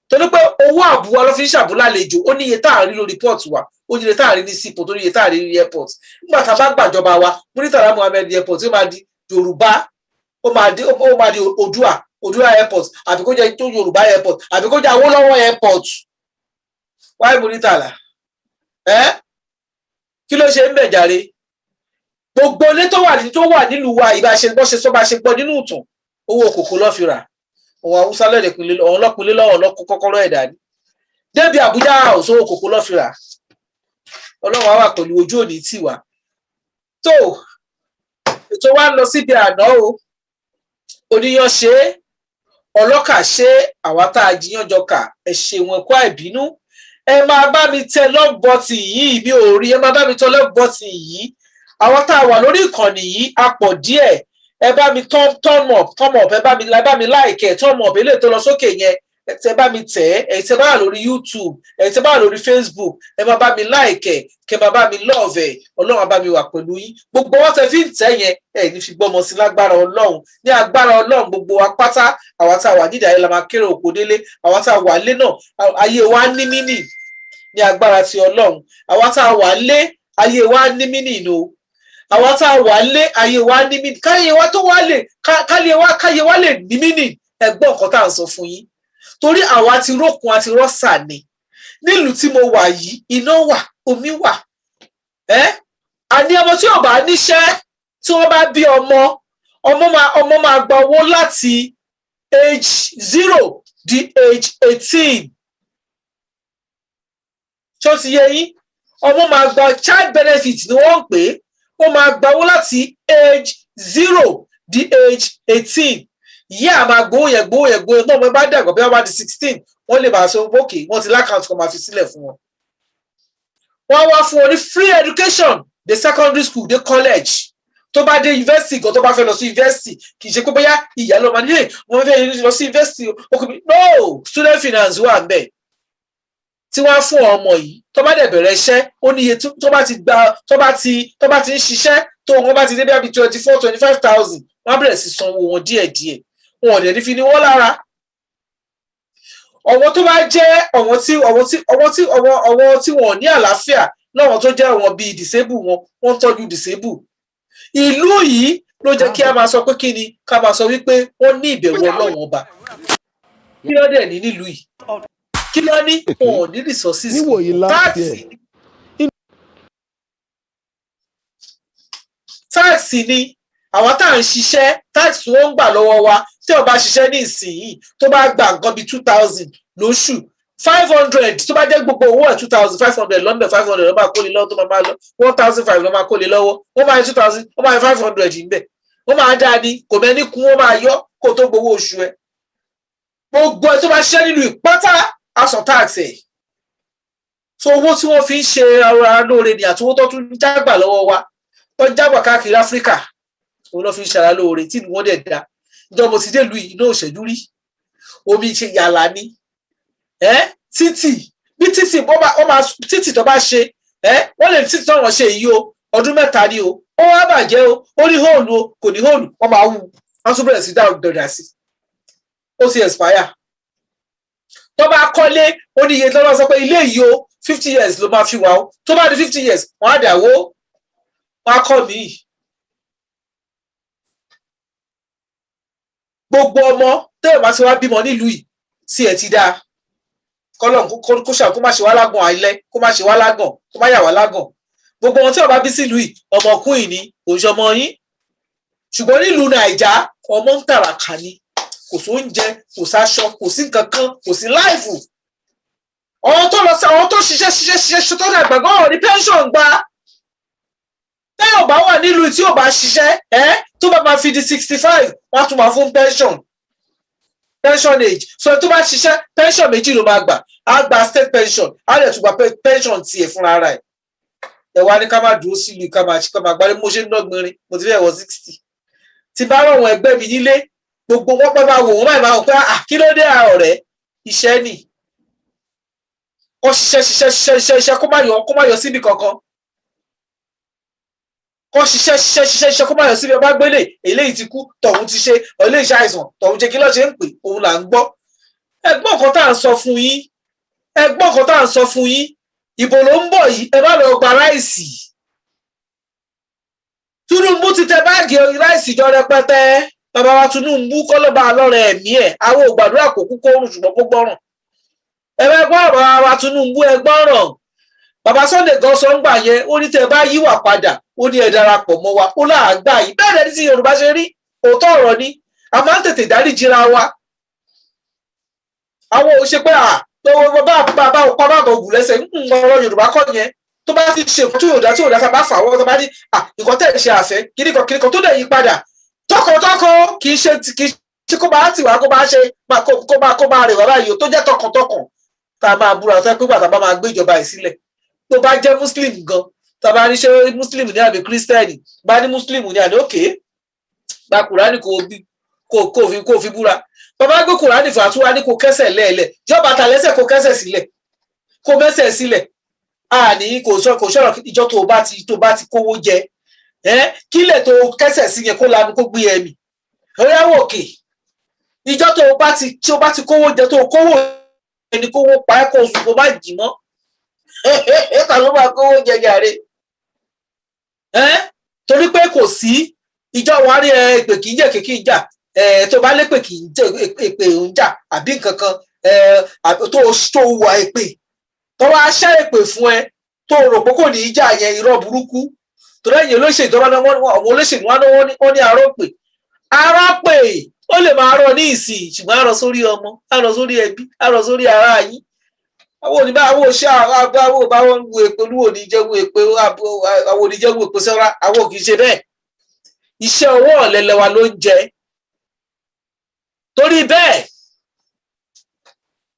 torí pé owó àbúwá ló fi ń ṣàbúlà àlejò. Ó ní iye tá à ń rí lórí port wa, ó ní iye tá à ń rí ní seaport, ó ní iye tá à ń rí ní airport. Nígbà tá a bá gbàjọba wa, Muritala Muhammed Airport ó máa di Yorùbá, ó máa di Odua, Odua Airport, àbí kó jẹ́ tó Yorùbá Airport, àbí kó jẹ́ Awólọ́wọ̀ Airport. Wáyé Muritala ẹ, kí ló ṣe ń bẹ̀ jàre? Gbogbo ilé tó wà nílùú wa, ìbá ṣe bọ́ ṣe sọ bá ṣe gbọ́ nínú ìtàn, owó kòkó ló fi rà. Òun Haúsá lẹ́dẹ̀kùnlé, òun lọ́kùnlé lọ́wọ́ lọ́kọ́ kọ́kọ́rọ́ ẹ̀dá ni débi Àbújá House, owó kòkó ló fi rà. Ọlọ́run á wà pẹ̀lú ojú òní tiwa. Tó ètò wa ń lọ síbi àná o, oníyan ṣe é, ọlọ́kà ṣe é, àwa tá a jiyàn jọ kà, ẹ ṣeun, ẹ kú àìbínú. Ẹ máa bá mi tẹ love button yìí, mi ò rí. Ẹ máa bá mi tẹ love button yìí. Àwọn tá a wà lórí ìkànnì yìí a pọ̀ díẹ̀. Ẹ bá mi thumb up, thumb up. Ẹ bá mi like ẹ, thumb up eléyìí tó lọ sókè yẹn, ẹ bá mi tẹ̀ ẹ́. Ẹ tẹ́ bá wà lórí YouTube, ẹ tẹ́ bá wà lórí Facebook, ẹ máa bá mi like ẹ, kẹ máa bá mi love ẹ. Ọlọ́run á bá mi wà pẹ̀lú yín. Gbogbo wọn tẹ fi ń tẹ̀ yẹn, ẹ ní fi gbọ́mọ sí lágbára Ọlọ́run. Ní agbára Ọlọ́run, gbogbo wa pátá, àwa tá a wà nídìí ayé la máa kéré òkò délé. Àwa tá a wà lé náà, ayé wa ní mínì ní agbára ti Ọlọ́run. Àwa tá a wà lé, ayé wa ní mínì nù. Àwa tá a wà lé, ayé wa ní mínì. Káyé wa tó wá lè káyé wa lè ní mínì. Ẹ gbọ́ nǹkan tá à ń sọ fún yín, torí àwa ti rókun àti rọ́ṣà ni. Nílùú tí mo wà yìí, iná wà, omi wà. Ẹ àní ọmọ tí ò bá níṣẹ́, tí wọ́n bá bí ọmọ, ọmọ máa gba owó láti age 0 di age 18. Ṣó ti yé yín? Ọmọ máa gba child benefit ni wọ́n ń pè é. Ó máa gba owó láti age 0 di age 18. Ìyá à máa gbowó yẹn, gbowó yẹn, gbowó yẹn náà. Wọ́n bá dàgbà, bí wọ́n bá di 16, wọ́n lè máa sọ ókè, wọ́n ti l'account kan máa fi sílẹ̀ fún wọn. Wọ́n wá fún wọn ní free education dé secondary school, dé college. Tó bá dé university gan, tó bá fẹ́ lọ sí university, kì í ṣe pé bóyá ìyá ló máa ní wọ́n fẹ́ lọ sí university okùnrin. No, student finance wà ń bẹ̀ tí wọ́n á fún ọmọ yìí. Tó bá dẹ̀ bẹ̀rẹ̀ iṣẹ́, ó ní iye tó bá ti gba, tó bá ti ń ṣiṣẹ́, tó wọ́n bá ti dé bí 24, 25,000, wọ́n á bẹ̀rẹ̀ sí sanwó wọn díẹ̀díẹ̀. Wọn ò dẹ̀ ní fi ní wọ́n lára. Ọ̀wọ́n tó bá jẹ́ ọ̀wọ́n tí wọ́n ní àlàáfíà láwọn tó jẹ́ àwọn bíi disable wọn, wọ́n ń tọ́jú disable. Ìlú yìí ló jẹ́ kí a máa sọ pé kí ni ká máa sọ wípé wọ́n ní ìbẹ̀rù Ọlọ́run Ọba. Kí ló dẹ̀ ní nílùú yìí? Kí ló ní? Wọn ò ní resources. Níwòyí last tax year. Tax ni àwọn tá à ń ṣiṣẹ́, tax wọ́n ń gbà lọ́wọ́ wa. Tí ó bá ṣiṣẹ́ ní ìsinyìí, tó bá gba nǹkan bíi 2,000 lóṣù, 500 tó bá jẹ́ gbogbo owó ẹ̀, 2,500 lọ́nbẹ̀, 500 ló máa kó lé lọ́wọ́. Tó máa lọ, 1,500 ló máa kó lé lọ́wọ́. Wọ́n máa 2,000, wọ́n máa 500 níbẹ̀, wọ́n máa dá ní kò mẹ́ni kún, wọ́n máa yọ kó tó gbowó oṣù ẹ̀. Gbogbo ẹ̀ tó bá ṣiṣẹ́ nínú ìpátá á san tax ẹ̀. So owó tí wọ́n fi ń ṣe ara lóore ni, àti owó tó tún jágbà lọ́wọ́ wa, tó ń jágbà káàkiri Áfíríkà, òun ló fi ń ṣe ara lóore tí ìlú wọn dẹ̀ da. Ìjọba mo ti dé ìlú yìí, iná òṣèjú rí, omi ṣe yàrá ni títì bí títì ó máa títì tó bá ṣe wọ́n lè títì tó wọ́n ṣe yìí o, ọdún 3 ni o, ó wá bàjẹ́ o, ó ní hole o, kò ní hole, wọ́n máa wú, wọ́n tún bẹ̀rẹ̀ sí dá dọ̀dà sí, ó ti expire. Tó bá kọ́lé, ó ní iye tó bá sọ pé ilé yìí o, 50 years ló máa fi wà o. Tó bá di 50 years, wọ́n á dà wó, wọ́n á kọ́ míì. Gbogbo ọmọ tẹ́lẹ̀ bá ti wá bímọ nílùú yìí sí ẹ̀ ti dáa, kọ́lọ́n kó ṣà kó má ṣe wá lágàn àìlẹ́, kó má ṣe wá lágàn, kó má yà wá lágàn. Gbogbo ohun tí ó bá bí sílùú yìí, ọmọkùnrin ni, kò ń ṣọmọ yín. Ṣùgbọ́n nílùú Nàìjà, ọmọ ń tàràkà ni, kò sóúnjẹ, kò sáṣọ, kò sí nǹkan kan, kò sí life. Àwọn tó lọ sí, àwọn tó ṣiṣẹ́ ṣiṣẹ́ ṣiṣẹ́ tó dàgbà gan ní pension gbà. Téèyàn bá wà nílùú tí ò bá ṣiṣẹ́ ẹ́, tó bá máa fi di 65, wọ́n á tún máa fún pension age. So tó bá ṣiṣẹ́, pension méjì ló máa gbà. Á gba state pension, á lè tún gba pension tiẹ̀ fúnra ara ẹ̀. Ẹ wá ní ká má dúró sílùú, ká máa ká máa gbálẹ̀. Mo ṣe ń dọ́gbìnrin, mo ti fẹ́ wọ 60. Tí bá rọ̀ wọn ẹgbẹ́ mi nílé, gbogbo wọn pẹ́ máa wò wọ́n báyìí, máa wò pé, "Ah, kí ló dé ọ̀rẹ́?" Iṣẹ́ nì kó ṣiṣẹ́ ṣiṣẹ́ ṣiṣẹ́ ṣiṣẹ́ ṣiṣẹ́, kó má yọ síbi kankan. Kó ṣiṣẹ́ ṣiṣẹ́ ṣiṣẹ́ ṣiṣẹ́, kó má yọ síbi. Ọba gbélé, eléyìí ti kú, tọ̀hún ti ṣe, eléyìí ṣàìsàn, tọ̀hún ṣe, kí ló ṣe ń pè òun là ń gbọ́. Ẹgbọ́n kan tá à ń sọ fún yín, ẹgbọ́n kan tá à ń sọ fún yín, ìbò ló ń bọ̀ yìí, ẹ má lọ gba rice. Tinubu ti tẹ bag rice jọ rẹpẹtẹ. Bàbá wa Tinubu, kọ́ ló bá a lọ́rẹ̀ ẹ̀mí ẹ̀. Àwọn ò gbàdúrà kó kú kó rùn, ṣùgbọ́n kó gbọ́ràn. Ẹ bá gbọ́ràn, bàbá wa Tinubu, ẹ gbọ́ràn. Bàbá Sunday gan sọ ń gbà yẹn, ó ní tẹ bá yíwà padà, ó ní ẹ darapọ̀ mọ́ wa, ó láà gbà yìí. Bẹ́ẹ̀ ni ti Yorùbá ṣe rí, òótọ́ ọ̀rọ̀ ni, a máa ń tètè dáríjìra wa. Àwọn ò ṣe pé à bàbá bàbá òpá bàbá ògùn lẹ́sẹ̀ ń ọ̀rọ̀ Yorùbá kọ́ yẹn. Tó bá ti ṣe nǹkan tí yóò dá, tí yóò dá, tá a bá fà wọ́n, tó bá ní à nǹkan tẹ̀ ṣe àfẹ́ kíníkan kíníkan, tó dẹ̀ yí padà tọkàntọkàn, kì í ṣe kó máa tì wá, kó máa ṣe kó máa rè wá báyìí, tó jẹ́ tọkàntọkàn, tá a máa búra tó pé bàtà bá máa gbé ìjọba yìí sílẹ̀. Tó bá jẹ́ Muslim gan, tá a bá ní ṣe Muslim ní àbí Christian, bá ní Muslim ní àní, òkè gba Kùránì kó fi búra. Bàbá gbé Kùránì fún àtúwá ní kó kẹsẹ̀ lẹ́ẹ̀lẹ̀, jọba ta lẹ́sẹ̀, kó kẹsẹ̀ sílẹ̀, kó mẹ́sẹ̀ sílẹ̀. Àní kò sọ, kò sọ̀rọ̀. Ìjọ tó bá ti kówó jẹ ẹ, kílẹ̀ tó kẹsẹ̀ sí yẹn, kó lanu, kó gbé ẹ̀mí ó òkè. Ìjọ tó bá ti tí ó bá ti kówó jẹ, tó kówó ẹni, kówó pa ẹ́, kó sùn, kó má jì mọ́, ta ló máa kówó jẹ jàre ẹ? Torí pé kò sí ìjọ wa rí ẹ, èpè kì í jẹ, kì í jà ẹ. Tó bá lépè kì í jẹ, èpè ń jà àbí nǹkan kan ẹ, tó wà èpè, tó wá ṣẹ́ èpè fún ẹ, tó rò pé kò ní í jà yẹn, irọ́ burúkú. Torí ẹ̀yìn olóṣèlú tó bá ní àwọn olóṣèlú wọn ní arọ́ pè, arọ́ pè, ó lè máa rọ ní ìsìn, ṣùgbọ́n á rọ sórí ọmọ, á rọ sórí ẹbí, á rọ sórí ará yín. Àwọn oníbà, àwọn òṣè, àwọn ò bá wọn wo èpè, olúwo ní jẹ́ wo èpè, àwọn oníjẹ́ wo èpè sọ́ra, àwọn ò kì í ṣe bẹ́ẹ̀. Iṣẹ́ ọwọ́ ọ̀lẹ́lẹ̀ wa ló ń jẹ. Torí bẹ́ẹ̀,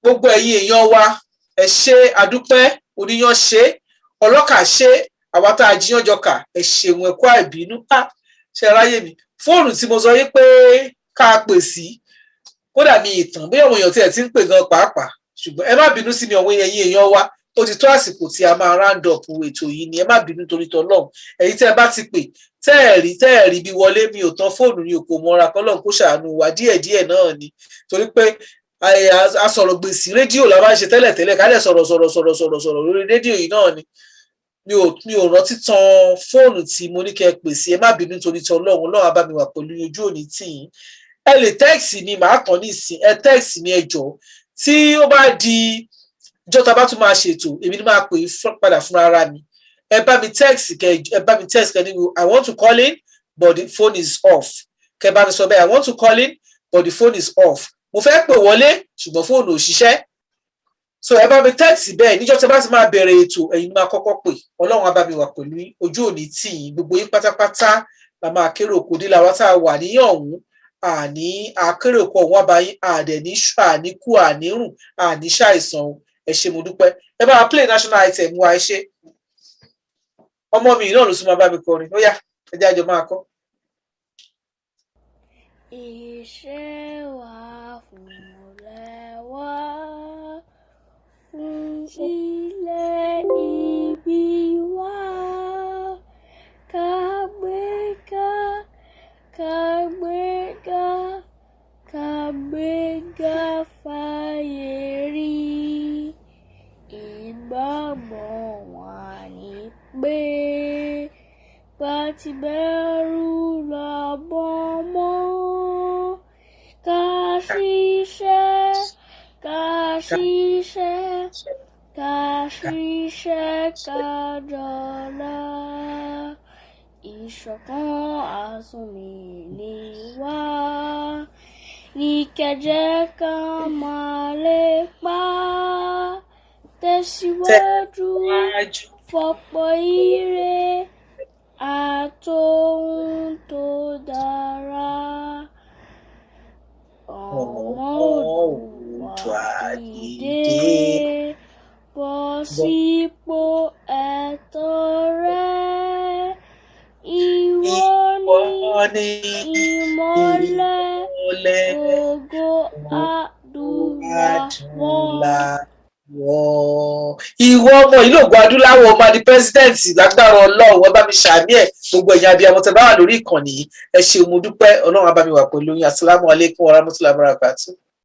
gbogbo ẹ̀yin èèyàn wa, ẹ ṣé, àdúpẹ́. Oníyan ṣe, ọlọ́kà ṣe, àwa tá a jíyàn jọkà, ẹ ṣeun, ẹ kú àìbínú. Á ṣe ráyè mi, fóònù tí mo sọ yí pé ká pè sí, kódà mi ìtàn bí àwọn èèyàn tí ẹ ti ń pè gan pàápàá. Ṣùgbọ́n ẹ má bínú sí mi, àwọn ẹ̀yin èèyàn wa, ó ti tó àsìkò tí a máa round up ètò yìí ni. Ẹ má bínú torí tọlọ́run. Ẹ̀yin tẹ́ ẹ bá ti pè, tẹ́ ẹ̀ rí bí wọlé, mi ò tán fóònù ní òkò mọ́ra. Kọ́lọ́run kó ṣàánú wa díẹ̀díẹ̀ náà ni, torí pé a sọ̀rọ̀ gbèsè rédíò la máa ń ṣe tẹ́lẹ̀tẹ́lẹ̀, ká lè sọ̀rọ̀ sọ̀rọ̀ sọ̀rọ̀ sọ̀rọ̀ sọ̀rọ̀ lórí rédíò yìí náà ni. Mi ò rántí tan fóònù tí mo ní kẹ́ ẹ pè sí. Ẹ má bínú torí tọlọ́run. Ọlọ́run á bá mi wà pẹ̀lú, ojú òní tì yín. Ẹ lè text mi, màá tàn ní ìsìn. Ẹ text mi, ẹ jọ̀ọ́. Tí ó bá di ìjọ tá a bá tún máa ṣètò, èmi ni máa pè é padà fúnra ara mi. Ẹ bá mi text kẹ, ẹ bá mi text kẹ ní, "I want to call in but the phone is off." Kẹ bá mi sọ bẹ́ẹ̀, "I want to call in but the phone is off." Mo fẹ́ pè wọlé, ṣùgbọ́n fóònù ò ṣiṣẹ́. So ẹ bá mi text bẹ́ẹ̀ níjọ́ tí ẹ bá ti máa bẹ̀rẹ̀ ètò, ẹ̀yin máa kọ́kọ́ pè. Ọlọ́run á bá mi wà pẹ̀lú yín, ojú òní tì yín, gbogbo yín pátápátá la máa kéré òkú dé làwọn tá a wà ní ọ̀hún. Àní akérè òkú ọ̀hún àbáyín àdẹ̀ ní àní kú, àní rùn, àní ṣàìsàn o. Ẹ ṣé, mo dúpẹ́. Ẹ bá wa play national item wa. Ẹ ṣé. Ọmọ mi náà ló tún máa bá mi kọrin. Ó yá, ẹ jẹ́ àjọ máa kọ. Iṣẹ́ wa fúnlẹ̀ wa, fún ilẹ̀ ìbí wa. Kàgbéga, kàgbéga, kàgbéga fáyé rí. Ìgbàgbọ́ wa ni pé bá ti bẹ̀rù lọ́bọ̀ mọ́. Ká ṣiṣẹ́, ká ṣiṣẹ́, ká ṣiṣẹ́ ká jọlá. Ìṣọ̀kan àsùnmìnira ní kẹjẹ ká máa lépa. Tẹ̀síwájú fọ̀pọ̀ ire àtohun tó dára. Ọmọ Oòduà, dìde, bọ́ sípò ẹ̀tọ́ rẹ. Ìwọ ni ìmọ́lẹ̀ ògo adúláwọ̀. Ìwọ ọmọ ìlú ògùn adúláwọ̀ máa di president lágbára Ọlọ́run. Ẹ bá mi ṣàmì ẹ̀. Gbogbo ẹ̀yin abiyamọ tẹ́ bá wà lórí ìkànnì yìí, ẹ ṣeun, mo dúpẹ́. Ọlọ́run á bá mi wà pẹ̀lú yín. Asalaamu aleykum wa rahmatulahi wa barakatuh.